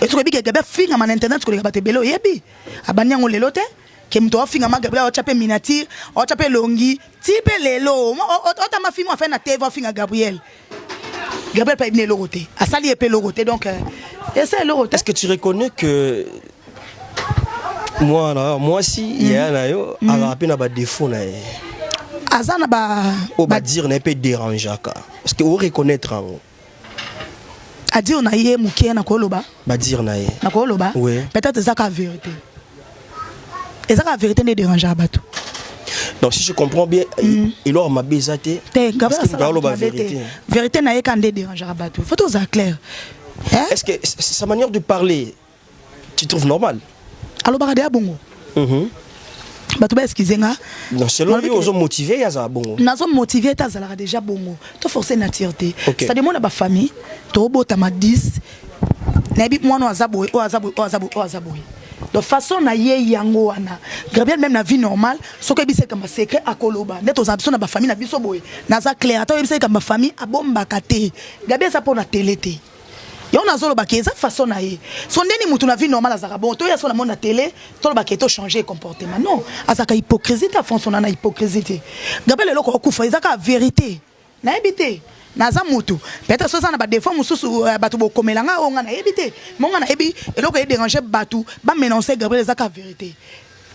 soki oyebi ke Gabriel afingama na internet koleka bato ebele, oyebi abandi yango lelo te. Ke moto afingama Gabriel, aotya mpe miniature, aotya mpe elongi ti mpe lelo otama filme afai na TV afinga Gabriel. Gabriel mpe ayebi na eloko te, asali ye mpe eloko te. Donc esa eloko te. Est-ce que tu reconnais que mwana mwasi yaya na yo azalaka mpe na badéfaut na ye? Aza na ba Oyo badire na ye mpe dérangeaka, parce que oreconnaître yango? Adire na ye moke, na koloba. Badire na ye. Na koloba. Oui. Peut-être eza kaka vérité, eza kaka vérité nde dérangeaka bato. Donc si je comprends bien, eloko mabe eza te. Te. Parce que aloba vérité. Vérité na ye ka nde dérangeaka bato, faut tozala clair. Est-ce que sa manière de parler, tu trouves normal? Alobaka deya bongo. Bato baexcuse nga. Non, selon yo ozomotive ye azala bongo? Nazomotive ete azalaka déjà bongo, to force nature te. C'est-à-dire mona bafamille tobotama 10, nayebi mwana oyo aza boye, oyo aza boye, oyo aza boye, oyo aza boye. Donc façon na ye yango wana. Gabriel, même na vie normale, soki oyebisa likambo ya secret, akoloba. Nde tozala biso na bafamille na biso boye, naza clair, ata oyebisa likambo ya famille, abombaka te. Gabriel eza mpo na tele te, yango nazolobaka eza façon na ye. So ndeni mutu na vie normale azalaka bon, toya so na mona télé, tolobaka to changer comportement. Non, azalaka hypocrisie te, afonso na hypocrisie te. Gabriel eloko okufa eza kaka vérité. Nayebi te, naza mutu, peut-être so eza na badéfaut mosusu, bato bokomela nga oyo nga nayebi te. Mo nga nayebi eloko edérange bato baménonce Gabriel, eza kaka vérité.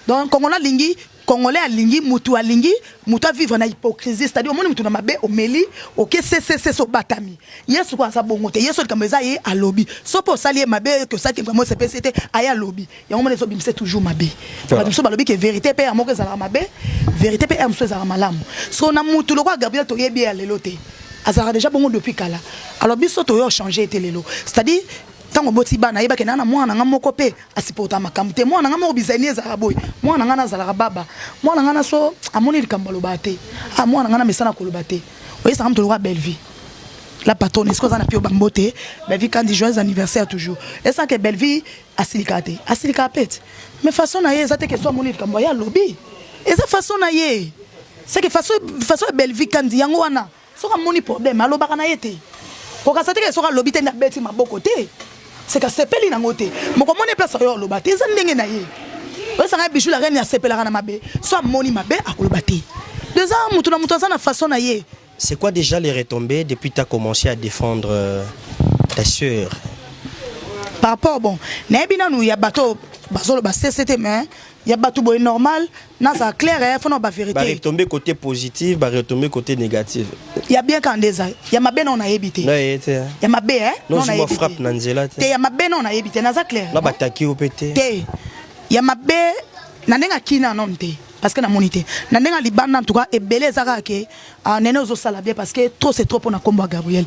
Donc Congolais alingi, Congolais alingi mutu, alingi mutu avivre na hypocrisie. C'est-à-dire omoni mutu na mabe, omeli oke ccc, obatami. Ye sikoyo aza bongo te. Ye so likambo eza, ye alobi. So mpe osali ye mabe, ke osali likambo osepesi te, aye alobi yango. Mona ezobimisa toujours mabe. Bato mosusu balobi ke vérité mpe ya moko ezalaka mabe, vérité mpe ya mosusu ezalaka malamu. So na mutu lokola Gabriel, toyebi ye ya lelo te, azalaka déjà bongo depuis kala. Alors biso toyo change ete lelo, c'est-à-dire ntango oboti bana, ayebaki na mwana na nga moko mpe asupporta makambo te. Mwana na nga moko bizali ezalaka boye, mwana na nga nazalaka baba, mwana na nga na so amoni likambo aloba te. Ah, mwana na nga na mesana koloba te. Oyesaka moto lokola Bellevie la patronne, est-ce que oza na pio bambo te? Bellevie Kandi, joyeux anniversaire. Toujours esake Bellevie asilikaka te, asilikaka pe te, mais façon na ye eza te ke so amoni likambo ye alobi. Eza façon na ye, c'est que façon ya Bellevie Kandi yango wana. Soki amoni problème, alobaka na ye te. Kokasa te ke soki alobi te nde abeti maboko te, seka asepeli nango te. Moko amoni place oyo aloba te, eza ndenge na ye. Oyesanga Bijou la reine asepelaka na mabe, so amoni mabe akoloba te. Eza motu na moto aza na façon na ye. C'est quoi déjà les retombées depuis que tu as commencé à défendre ta sœur? Par rapport, bon, nayebi nanu ya bato bazoloba cct, mais ya bato boye normal, naza clair, faut na bavérité. Bah, retombées côté positif, bah, retombées côté négatif. Ya bien kaka nde eza, ya mabe nao nayebi te. Na ye te. Ya mabe Non, je me frappe na nzela te. Te, ya mabe nao nayebi te, naza clair. Na bataki yo pe te. Te, ya mabe na ndenge akina nano te, parce que namoni te na ndenge ya libanda. En tout cas ebele eza kaka ke ah, nene ozosala bien, parce que trop c'est trop mpona nkombo ya Gabriel.